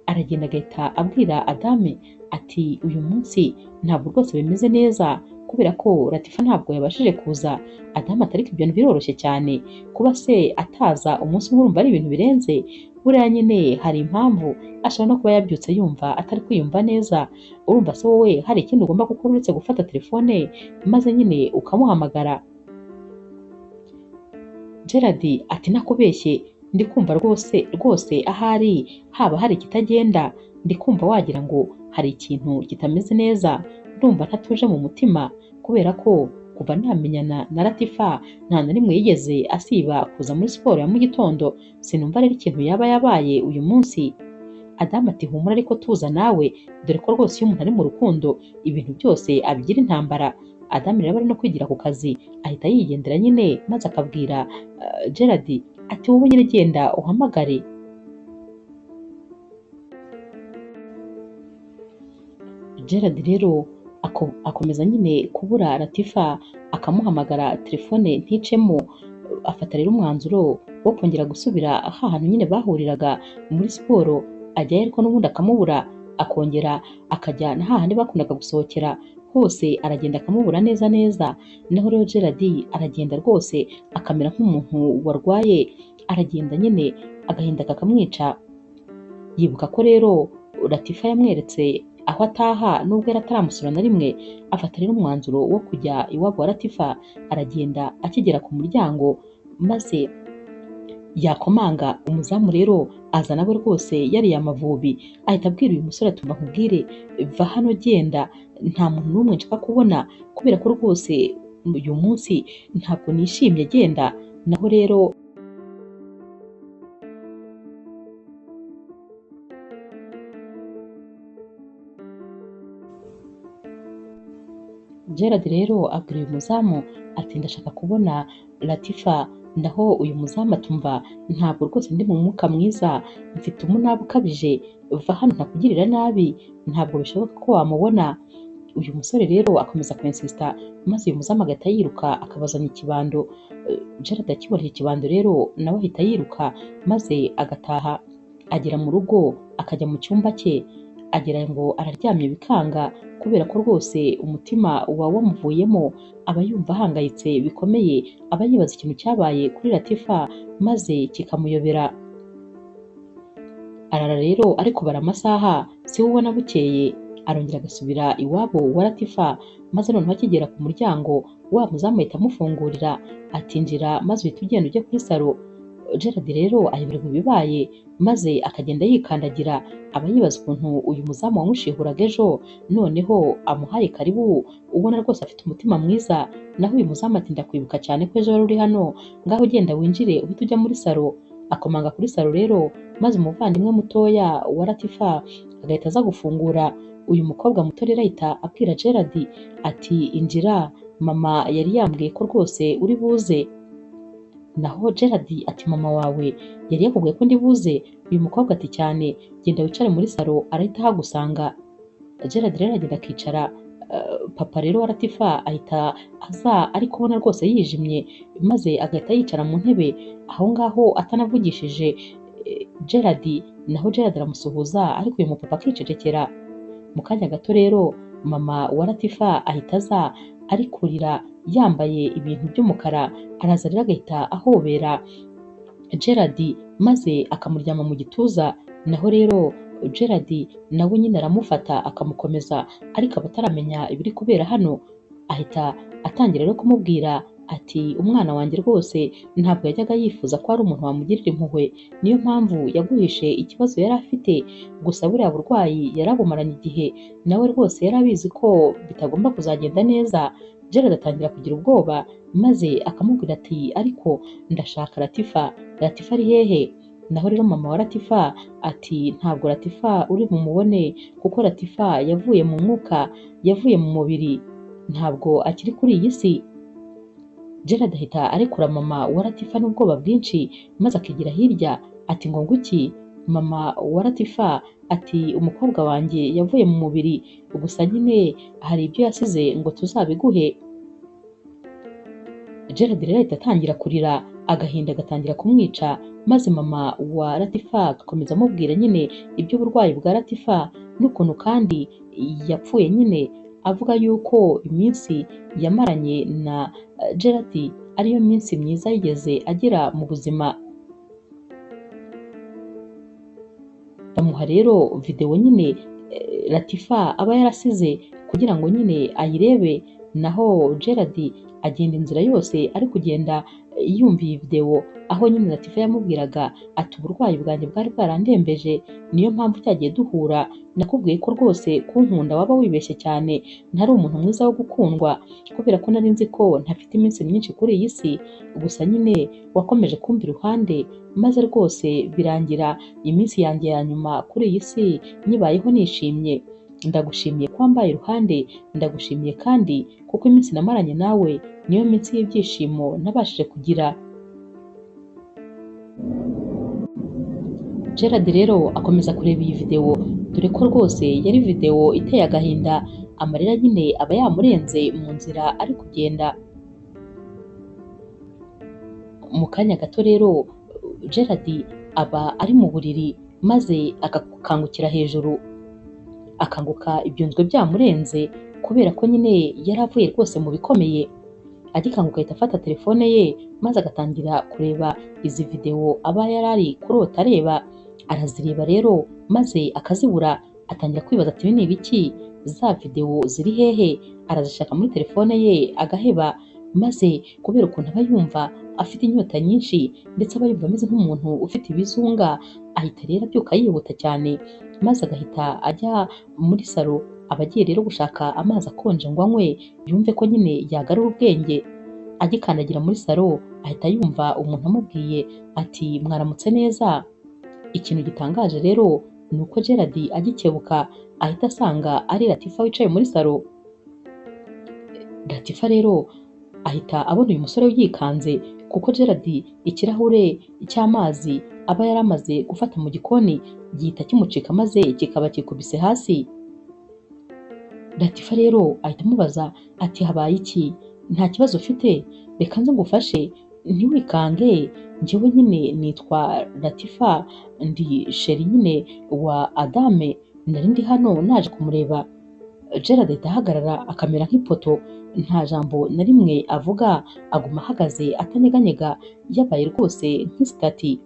Aragenda agahita abwira Adame ati uyu munsi ntabwo rwose bimeze neza kubera ko Latifa ntabwo yabashije kuza. Adame ati ariko ibyo biroroshye cyane, kuba se ataza umunsi umwe urumva ari ibintu birenze, buriya nyine hari impamvu, ashobora no kuba yabyutse yumva atari kwiyumva neza. Urumva se wowe hari ikindi ugomba gukora uretse gufata telefone maze nyine ukamuhamagara? Gerard ati nakubeshye, ndi kumva rwose rwose ahari haba hari ikitagenda, ndi kumva wagira ngo hari ikintu kitameze neza, ndumva ntatuje mu mutima kubera ko kuva namenyana na Latifa nta na rimwe yigeze asiba kuza muri siporo ya mu gitondo, sinumva rero ikintu yaba yabaye uyu munsi. Adamu ati humura ariko tuza nawe, dore ko rwose iyo umuntu ari mu rukundo ibintu byose abigira intambara. Adamu rero ari no kwigira ku kazi, ahita yigendera nyine maze akabwira Gerard ati wowe nyine genda uhamagare. Gerard rero akomeza nyine kubura Latifa, akamuhamagara telefone nticemo. Afata rero umwanzuro wo kongera gusubira hantu nyine bahuriraga muri siporo, ajyayo ariko n'ubundi akamubura, akongera akajya na hahandi bakundaga gusohokera hose aragenda akamubura neza neza. Naho rero Gerard aragenda rwose akamera nk'umuntu warwaye, aragenda nyine agahinda kakamwica. Yibuka ko rero Latifa yamweretse aho ataha nubwo yari ataramusura na rimwe. Afata rero umwanzuro wo kujya iwabo wa Latifa, aragenda akigera ku muryango maze yakomanga, umuzamu rero aza nawe rwose yariye amavubi, ahita abwira uyu musore ati nkubwire va hano genda, nta muntu n'umwe nshaka kubona kubera ko rwose uyu munsi ntabwo nishimye, genda. Naho rero Gerard rero abwira uyu muzamu ati ndashaka kubona Latifa. Naho uyu muzamu atumva ntabwo rwose ndi mu mwuka mwiza, mfite umunabi ukabije, va hano ntakugirira nabi, ntabwo bishoboka ko wamubona. Uyu musore rero akomeza kwensista, maze uyu muzamu agahita yiruka akabazanya ikibando. Gerard akibona iki kibando rero nawe ahita yiruka maze agataha, agera mu rugo akajya mu cyumba cye, agira ngo araryamye bikanga kubera ko rwose umutima uba wamuvuyemo, aba yumva ahangayitse bikomeye, aba yibaza ikintu cyabaye kuri Latifa maze kikamuyobera. Arara rero ariko bara amasaha si we ubona bukeye, arongera agasubira iwabo wa Latifa, maze noneho akigera ku muryango wa muzamu ahita amufungurira atinjira, maze uhita ugenda ujya kuri salo. Gerard rero ayoberwa ibibaye maze akagenda yikandagira, aba yibaza ukuntu uyu muzamu wamushihuraga ejo noneho amuhaye karibu, ubona rwose afite umutima mwiza. Naho uyu muzamu ati ndakwibuka cyane ko ejo wari uri hano, ngaho ugenda winjire uhite ujya muri salo. Akomanga kuri salo rero, maze umuvandimwe mutoya wa Latifa agahita aza gufungura. Uyu mukobwa muto rero ahita abwira Gerard ati injira, mama yari yambwiye ko rwose uri buze. Naho Gerard ati mama wawe yari yakubwiye ko ndi buze? Uyu mukobwa ati cyane, genda wicare muri salo arahita ahagusanga. Gerard rero aragenda akicara. Papa rero wa Latifa ahita aza ari kubona rwose yijimye, maze agahita yicara mu ntebe aho ngaho atanavugishije Gerard. Naho Gerard aramusuhuza ariko uyu mupapa akicecekera. Mu kanya gato rero mama wa Latifa ahita aza ari kurira yambaye ibintu by'umukara, araza rero agahita ahobera Gerard maze akamuryama mu gituza. Naho rero Gerard nawe nyine aramufata akamukomeza, ariko aba ataramenya ibiri kubera hano. Ahita atangira rero kumubwira Ati umwana wanjye rwose ntabwo yajyaga yifuza ko hari umuntu wamugirira impuhwe, niyo mpamvu yaguhishe ikibazo yari afite, gusa buriya burwayi yarabumaranye igihe, nawe rwose yari abizi ko bitagomba kuzagenda neza. Gerard atangira kugira ubwoba maze akamubwira ati ariko ndashaka Latifa, Latifa ari hehe? Naho rero mama wa Latifa ati ntabwo Latifa uri bumubone kuko Latifa yavuye mu mwuka, yavuye mu mubiri, ntabwo akiri kuri iyi si. Gerard ahita arekura mama wa Latifa n'ubwoba bwinshi maze akigira hirya ati ngo nguki? Mama wa Latifa ati umukobwa wanjye yavuye mu mubiri, gusa nyine hari ibyo yasize ngo tuzabiguhe. Gerard rero ahita atangira kurira, agahinda gatangira kumwica, maze mama wa Latifa agakomeza amubwira nyine iby'uburwayi bwa Latifa n'ukuntu kandi yapfuye nyine, avuga yuko iminsi yamaranye na Gerard ariyo minsi myiza yigeze agera mu buzima. Bamuha rero videwo nyine Latifa aba yarasize kugira ngo nyine ayirebe, naho Gerard agenda inzira yose ari kugenda yumva iyi videwo, aho nyine Latifa yamubwiraga ati uburwayi bwanjye bwari bwarandembeje, niyo mpamvu cyagiye duhura, nakubwiye ko rwose kunkunda waba wibeshye cyane, ntari umuntu mwiza wo gukundwa, kubera ko nari nzi ko ntafite iminsi myinshi kuri iyi si, gusa nyine wakomeje kumva iruhande, maze rwose birangira iminsi yanjye ya nyuma kuri iyi si nyibayeho nishimye. Ndagushimiye ko wambaye iruhande, ndagushimiye kandi kuko iminsi namaranye nawe niyo minsi y'ibyishimo nabashije kugira. Gerard rero akomeza kureba iyi videwo, dore ko rwose yari videwo iteye agahinda, amarira nyine aba yamurenze mu nzira ari kugenda. Mu kanya gato rero Gerard aba ari mu buriri maze agakangukira hejuru, akanguka ibyunzwe byamurenze kubera ko nyine yari avuye rwose mu bikomeye. Agikanguka ahita afata telefone ye maze agatangira kureba izi videwo aba yari ari kurota areba, arazireba rero maze akazibura, atangira kwibaza ati ibi ni ibiki? Za videwo ziri hehe? Arazishaka muri telefone ye agaheba, maze kubera ukuntu aba yumva afite inyota nyinshi ndetse aba yumva ameze nk'umuntu ufite ibizunga, ahita rero abyuka yihuta cyane maze agahita ajya muri salo, aba agiye rero gushaka amazi akonje ngo anywe yumve ko nyine yagarura ubwenge. Agikandagira muri salo ahita yumva umuntu amubwiye ati mwaramutse neza. Ikintu gitangaje rero ni uko Gerard agikebuka ahita asanga ari Latifa wicaye muri salo. Latifa rero ahita abona uyu musore yikanze kuko Gerard ikirahure cy'amazi aba yari amaze gufata mu gikoni gihita kimucika maze kikaba kikubise hasi. Latifa rero ahita amubaza ati habaye iki? Nta kibazo ufite? Reka nze ngufashe, ntiwikange, njyewe nyine nitwa Latifa, ndi sheri nyine wa Adame, nari ndi hano naje kumureba. Gerard ahita ahagarara akamera nk'ipoto, nta jambo na rimwe avuga, aguma ahagaze atanyeganyega, yabaye rwose nk'isitati.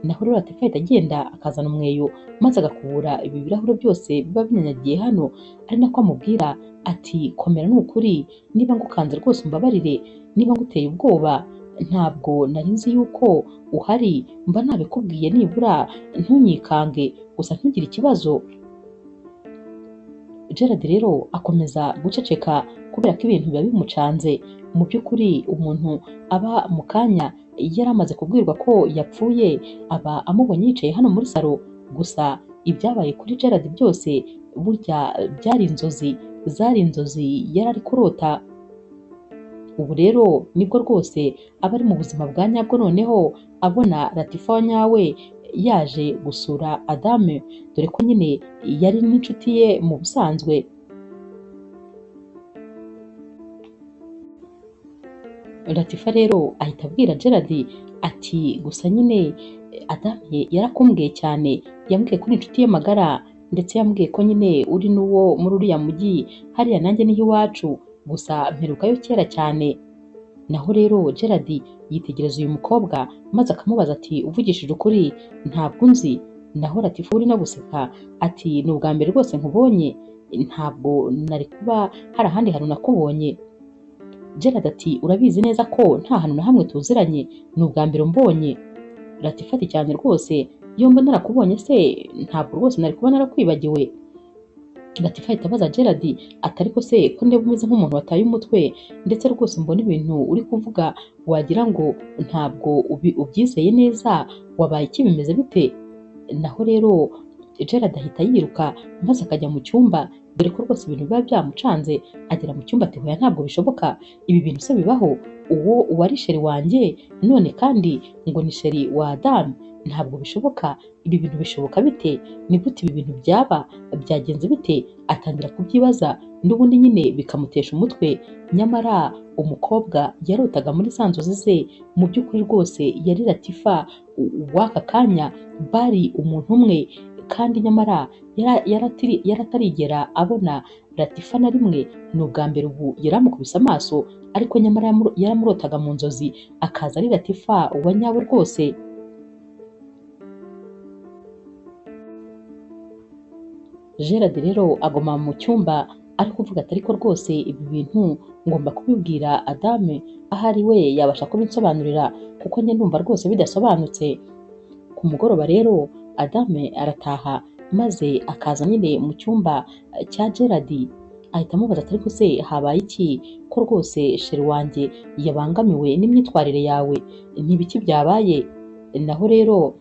Naho rero Latifa ahita agenda akazana umweyo maze agakubura ibi birahure byose biba binyanyagiye hano, ari nako amubwira ati komera ni ukuri, niba ngukanze rwose umbabarire, niba nguteye ubwoba ntabwo nari nzi yuko uhari, mba nabikubwiye nibura ntunyikange, gusa ntugire ikibazo. Gerard rero akomeza guceceka kubera ko ibintu biba bimucanze. Mu by'ukuri umuntu aba mu kanya yari amaze kubwirwa ko yapfuye, aba amubonye yicaye hano muri salo, gusa ibyabaye kuri Gerard byose burya byari inzozi, zari inzozi yari ari kurota. Ubu rero nibwo rwose aba ari mu buzima bwa nyabwo, noneho abona Latifa wa nyawe yaje gusura Adame, dore ko nyine yari n'inshuti ye mu busanzwe. Latifa rero ahita abwira Gerard ati gusa nyine Adame yarakumbwiye cyane, yambwiye ko uri inshuti ye magara, ndetse yambwiye ko nyine uri n'uwo muri uriya mujyi, hariya nanjye niho iwacu, gusa mperukayo kera cyane. Naho rero Gerard yitegereza uyu mukobwa maze akamubaza ati uvugishije ukuri ntabwo unzi? Naho Latifa uri no guseka ati ni ubwa mbere rwose nkubonye, ntabwo nari kuba hari ahandi hantu nakubonye. Gerard ati urabizi neza ko nta hantu na hamwe tuziranye, ni ubwa mbere umbonye. Latifa ati cyane rwose, iyo mba narakubonye se ntabwo rwose nari kuba narakwibagiwe. Latifa ahita abaza Gerard ati ariko se ko ndeba umeze nk'umuntu wataye umutwe, ndetse rwose mbona ibintu uri kuvuga wagira ngo ntabwo ubyizeye neza, wabaye iki, bimeze bite? Naho rero Gerard ahita yiruka maze akajya mu cyumba, dore ko rwose ibintu biba byamucanze. Agera mu cyumba ati hoya ntabwo bishoboka, ibi bintu se bibaho? Uwo uwari sheri wanjye none kandi ngo ni sheri wa Adamu, ntabwo bishoboka, ibi bintu bishoboka bite? Ni gute ibi bintu byaba, byagenze bite? Atangira kubyibaza n'ubundi nyine bikamutesha umutwe. Nyamara umukobwa yarotaga muri za nzozi ze, mu by'ukuri rwose yari Latifa w'aka kanya, bari umuntu umwe, kandi nyamara yaratarigera abona Latifa na rimwe. Ni ubwa mbere ubu yaramukubise amaso, ariko nyamara yaramurotaga mu nzozi, akaza ari Latifa wa nyawe rwose. Gerard rero aguma mu cyumba ari kuvuga ati ariko rwose ibi bintu ngomba kubibwira Adame, ahari we yabasha kubinsobanurira kuko njye ndumva rwose bidasobanutse. Ku mugoroba rero Adame arataha maze akaza nyine mu cyumba cya Gerard, ahita amubaza ati ariko se habaye iki ko rwose sheri wanjye yabangamiwe n'imyitwarire yawe, ni ibiki byabaye? Naho rero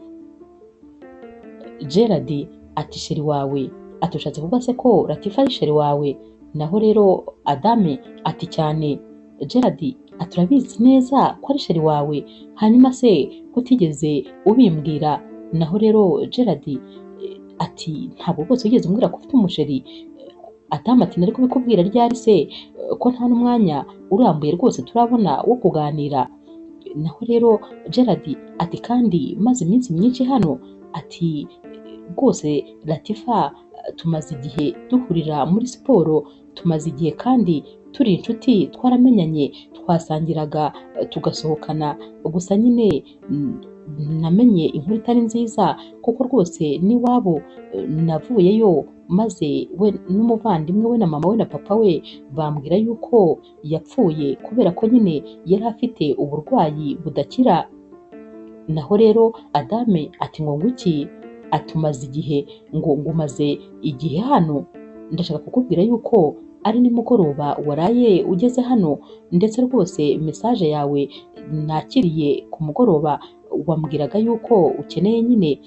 Gerard ati sheri wawe, ati ushatse kuvuga se ko Latifa ari sheri wawe? Naho rero Adame ati cyane. Gerard ati urabizi neza ko ari sheri wawe, hanyuma se kutigeze ubimbwira? Naho rero Gerard ati ntabwo rwose wigeze umbwira ko ufite umusheri. Adame ati nari kubikubwira ryari se ko nta n'umwanya urambuye rwose turabona wo kuganira? Naho rero Gerard ati kandi maze iminsi myinshi hano, ati rwose Latifa tumaze igihe duhurira muri siporo, tumaze igihe kandi turi inshuti, twaramenyanye, twasangiraga tugasohokana, gusa nyine namenye inkuru itari nziza kuko rwose n'iwabo navuyeyo, maze we n'umuvandimwe we na mama we na papa we bambwira yuko yapfuye kubera ko nyine yari afite uburwayi budakira. Naho rero Adame ati ngo nguki? Atumaze igihe ngo ngumaze igihe hano, ndashaka kukubwira yuko ari nimugoroba waraye ugeze hano, ndetse rwose mesaje yawe nakiriye ku mugoroba wambwiraga yuko ukeneye nyine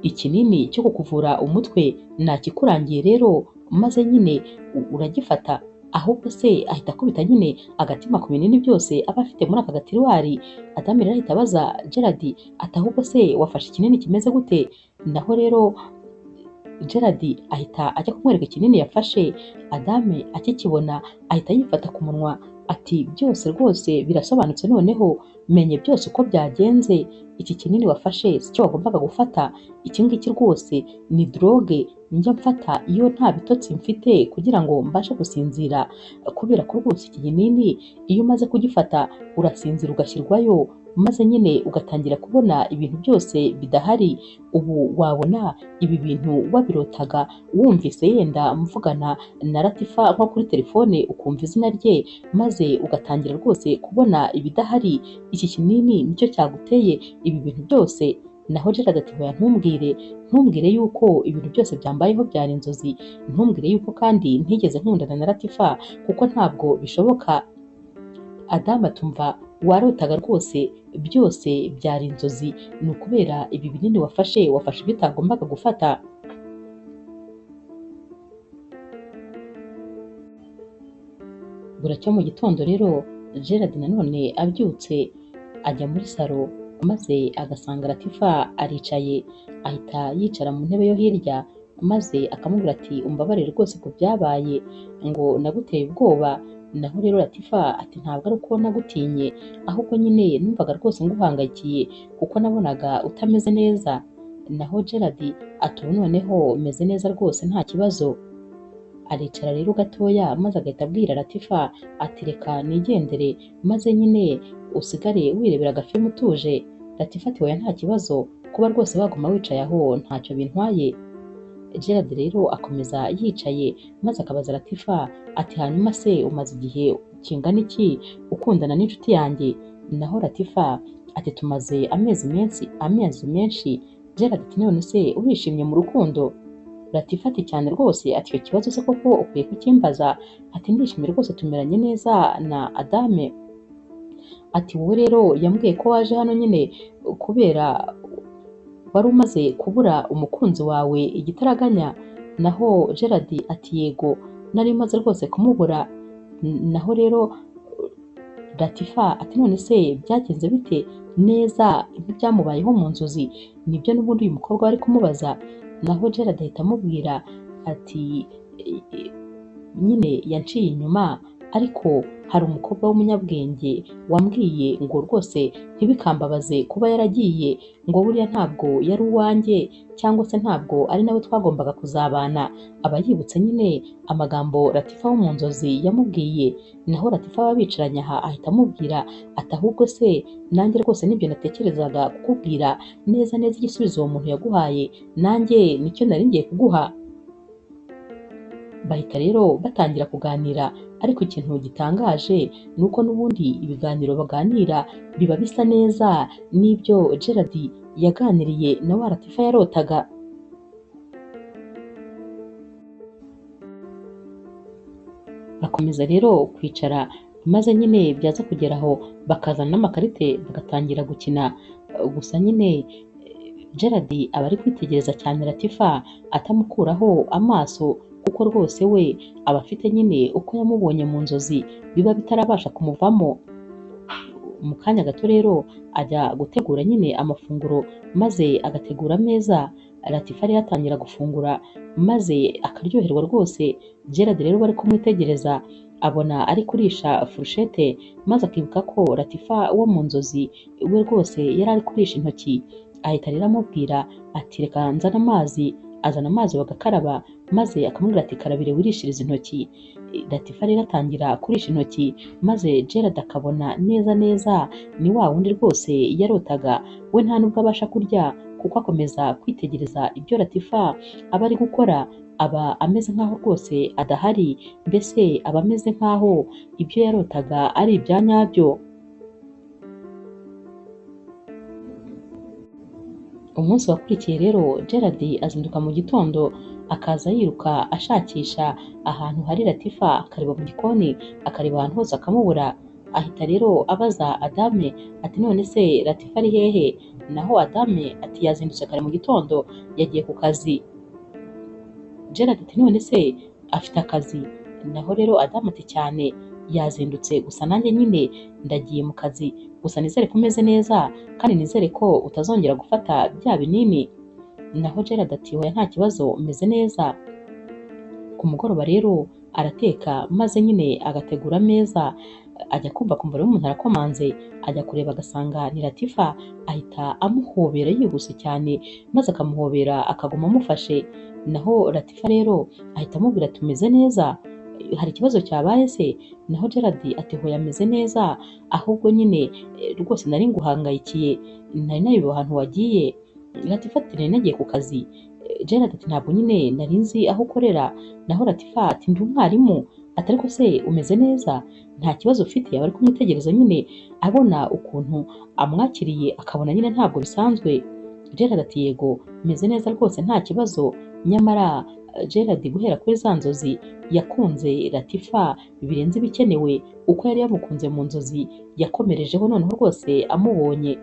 ikinini cyo kukuvura umutwe, nakikurangiye rero maze nyine uragifata. Ahubwo se ahita akubita nyine agatima ku binini byose aba afite muri aka gatiruwari. Adame rero ahita abaza Gerard ati ahubwo se wafashe ikinini kimeze gute? Naho rero Gerard ahita ajya kumwereka ikinini yafashe. Adame akikibona ahita yifata ku munwa ati byose rwose birasobanutse, noneho menye byose uko byagenze, iki kinini wafashe si cyo wagombaga gufata, iki ngiki rwose ni droge njya mfata iyo nta bitotsi mfite kugira ngo mbashe gusinzira, kubera ko rwose iki kinini iyo umaze kugifata urasinzira ugashyirwayo, maze nyine ugatangira kubona ibintu byose bidahari. Ubu wabona ibi bintu wabirotaga wumvise yenda mvugana na Latifa nko kuri telefone ukumva izina rye, maze ugatangira rwose kubona ibidahari, iki kinini nicyo cyaguteye ibi bintu byose. Naho Gerard ati hoya ntumbwire, ntumbwire yuko ibintu byose byambayeho byari inzozi, ntumbwire yuko kandi ntigeze nkundana na Latifa kuko ntabwo bishoboka. Adame atumva warotaga rwose byose byari inzozi, ni ukubera ibi binini wafashe, wafashe ibyo utagombaga gufata. Buracya mu gitondo rero Gerard nanone abyutse ajya muri salo, maze agasanga Latifa aricaye, ahita yicara mu ntebe yo hirya, maze akamubwira ati umbabarire rwose ku byabaye, ngo naguteye ubwoba. Naho rero Latifa ati ntabwo ari uko nagutinye, ahubwo nyine numvaga rwose nguhangayikiye kuko nabonaga utameze neza. Naho Gerard ati ubu noneho meze neza rwose nta kibazo. Aricara rero gatoya maze agahita abwira Latifa ati reka nigendere maze nyine usigare wirebera agafilmu utuje. Latifa ati oya nta kibazo, kuba rwose waguma wicaye aho ntacyo bintwaye. Gerard rero akomeza yicaye maze akabaza Latifa ati hanyuma se umaze igihe kingana iki ukundana n'inshuti yanjye? Naho Latifa ati tumaze amezi menshi. Gerard ati none se urishimye mu rukundo? Latifa ati cyane rwose, ati icyo kibazo se koko ukwiye kukimbaza? Ati ndishimye rwose tumeranye neza na Adame. Ati wowe rero yambwiye ko waje hano nyine kubera wari umaze kubura umukunzi wawe igitaraganya. Naho Gerard ati yego nari maze rwose kumubura. Naho rero Latifa ati none se byagenze bite neza nk'ibyamubayeho mu nzozi? Nibyo n'ubundi uyu mukobwa wari kumubaza. Naho Gerard ahita amubwira ati nyine yanciye inyuma, ariko hari umukobwa w'umunyabwenge wambwiye ngo rwose ntibikambabaze kuba yaragiye, ngo buriya ntabwo yari uwanjye cyangwa se ntabwo ari nawe twagombaga kuzabana. Aba yibutse nyine amagambo Latifa wo mu nzozi yamubwiye. Naho Latifa baba bicaranye aha ahita amubwira ati ahubwo se nanjye rwose nibyo natekerezaga kukubwira neza neza, igisubizo uwo muntu yaguhaye nanjye nicyo nari ngiye kuguha. Bahita rero batangira kuganira, ariko ikintu gitangaje ni uko n'ubundi ibiganiro baganira biba bisa neza n'ibyo Gerard yaganiriye na wa Latifa yarotaga. Bakomeza rero kwicara maze nyine byaza kugera aho bakazana n'amakarite bagatangira gukina. Gusa nyine Gerard aba ari kwitegereza cyane Latifa atamukuraho amaso, kuko rwose we aba afite nyine uko yamubonye mu nzozi biba bitarabasha kumuvamo. Mu kanya gato rero ajya gutegura nyine amafunguro maze agategura ameza. Latifa rero atangira gufungura maze akaryoherwa rwose. Gerard rero bari kumwitegereza abona ari kurisha furushete maze akibuka ko Latifa wo mu nzozi we rwose yari ari kurisha intoki. Ahita rero amubwira ati reka nzane amazi. Azana amazi bagakaraba maze akamubwira ati karabire wirishirize intoki. Latifa rero atangira kurisha intoki maze Gerard akabona neza neza ni wa wundi rwose yarotaga. We nta nubwo abasha kurya kuko akomeza kwitegereza ibyo Latifa aba ari gukora, aba ameze nkaho rwose adahari, mbese aba ameze nkaho ibyo yarotaga ari ibya nyabyo. Umunsi wakurikiye rero Gerard azinduka mu gitondo akaza yiruka ashakisha ahantu hari Latifa, akareba mu gikoni, akareba ahantu hose akamubura. Ahita rero abaza Adame ati none se Latifa ari hehe? Naho Adame ati yazindutse kare mu gitondo yagiye ku kazi. Gerard ati none se afite akazi? Naho rero Adame ati cyane yazindutse, gusa nanjye nyine ndagiye mu kazi, gusa nizere ko umeze neza kandi nizere ko utazongera gufata bya binini. Naho Gerard ati oya nta kibazo meze neza. Ku mugoroba rero arateka maze nyine agategura ameza, ajya kumva kumva rero umuntu arakomanze, ajya kureba agasanga ni Latifa. Ahita amuhobera yihuse cyane maze akamuhobera akaguma amufashe. Naho Latifa rero ahita amubwira ati umeze neza? Hari ikibazo cyabaye se? Naho Gerard ati hoya ameze neza, ahubwo nyine rwose nari nguhangayikiye, nari nayobewe ahantu wagiye. Latifa ati nari nagiye ku kazi. Gerard ati ntabwo nyine nari nzi aho ukorera. Naho Latifa ati ndi umwarimu. Ati ariko se umeze neza? Nta kibazo ufite? Aba ari kumwitegereza nyine abona ukuntu amwakiriye akabona nyine ntabwo bisanzwe. Gerard ati yego meze neza rwose nta kibazo. Nyamara Gerard guhera kuri za nzozi yakunze Latifa birenze ibikenewe, uko yari yamukunze mu nzozi yakomerejeho noneho rwose amubonye.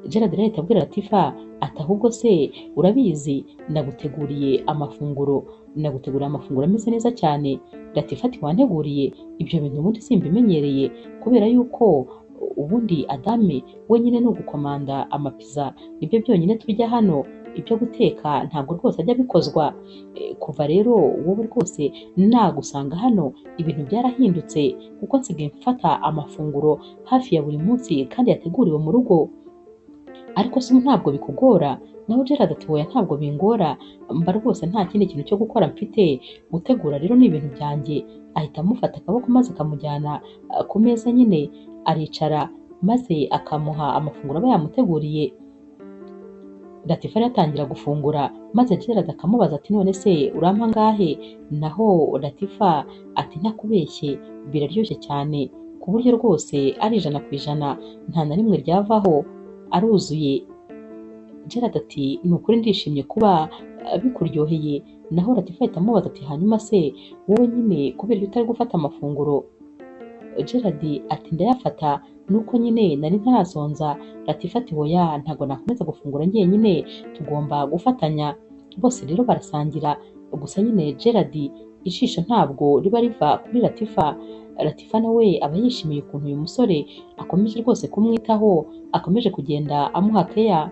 Gerard rero ahita abwira Latifa ati ahubwo se urabizi naguteguriye amafunguro, naguteguriye amafunguro ameze neza cyane. Latifa ati wanteguriye ibyo bintu ubundi simbimenyereye, kubera yuko ubundi Adame wenyine ni ugukomanda amapiza nibyo byonyine turya hano, ibyo guteka ntabwo rwose ajya bikozwa. Kuva rero wowe rwose nagusanga hano ibintu byarahindutse, kuko nsigaye mfata amafunguro hafi ya buri munsi kandi yateguriwe mu rugo. Ariko se ntabwo bikugora? Naho Gerard ati oya ntabwo bingora, mba rwose nta kindi kintu cyo gukora mfite, gutegura rero ni ibintu byanjye. Ahita amufata akaboko maze akamujyana ku meza nyine aricara maze akamuha amafunguro aba yamuteguriye. Latifa rero atangira gufungura maze Gerard akamubaza ati none se urampa angahe? Naho Latifa ati ntakubeshye biraryoshye cyane ku buryo rwose ari 100% nta na rimwe ryavaho, aruzuye. Gerard ati ni ukuri ndishimye kuba bikuryoheye. Naho Latifa ahita amubaza ati hanyuma se wowe nyine kubera iyo utari gufata amafunguro? Gerard ati ndayafata nuko nyine nari ntarasonza. Latifa ati hoya ntabwo nakomeza gufungura njyenyine, tugomba gufatanya. Bose rero barasangira, gusa nyine Gerard ijisho ntabwo riba riva kuri Latifa. Latifa nawe aba yishimiye ukuntu uyu musore akomeje rwose kumwitaho, akomeje kugenda amuha keya.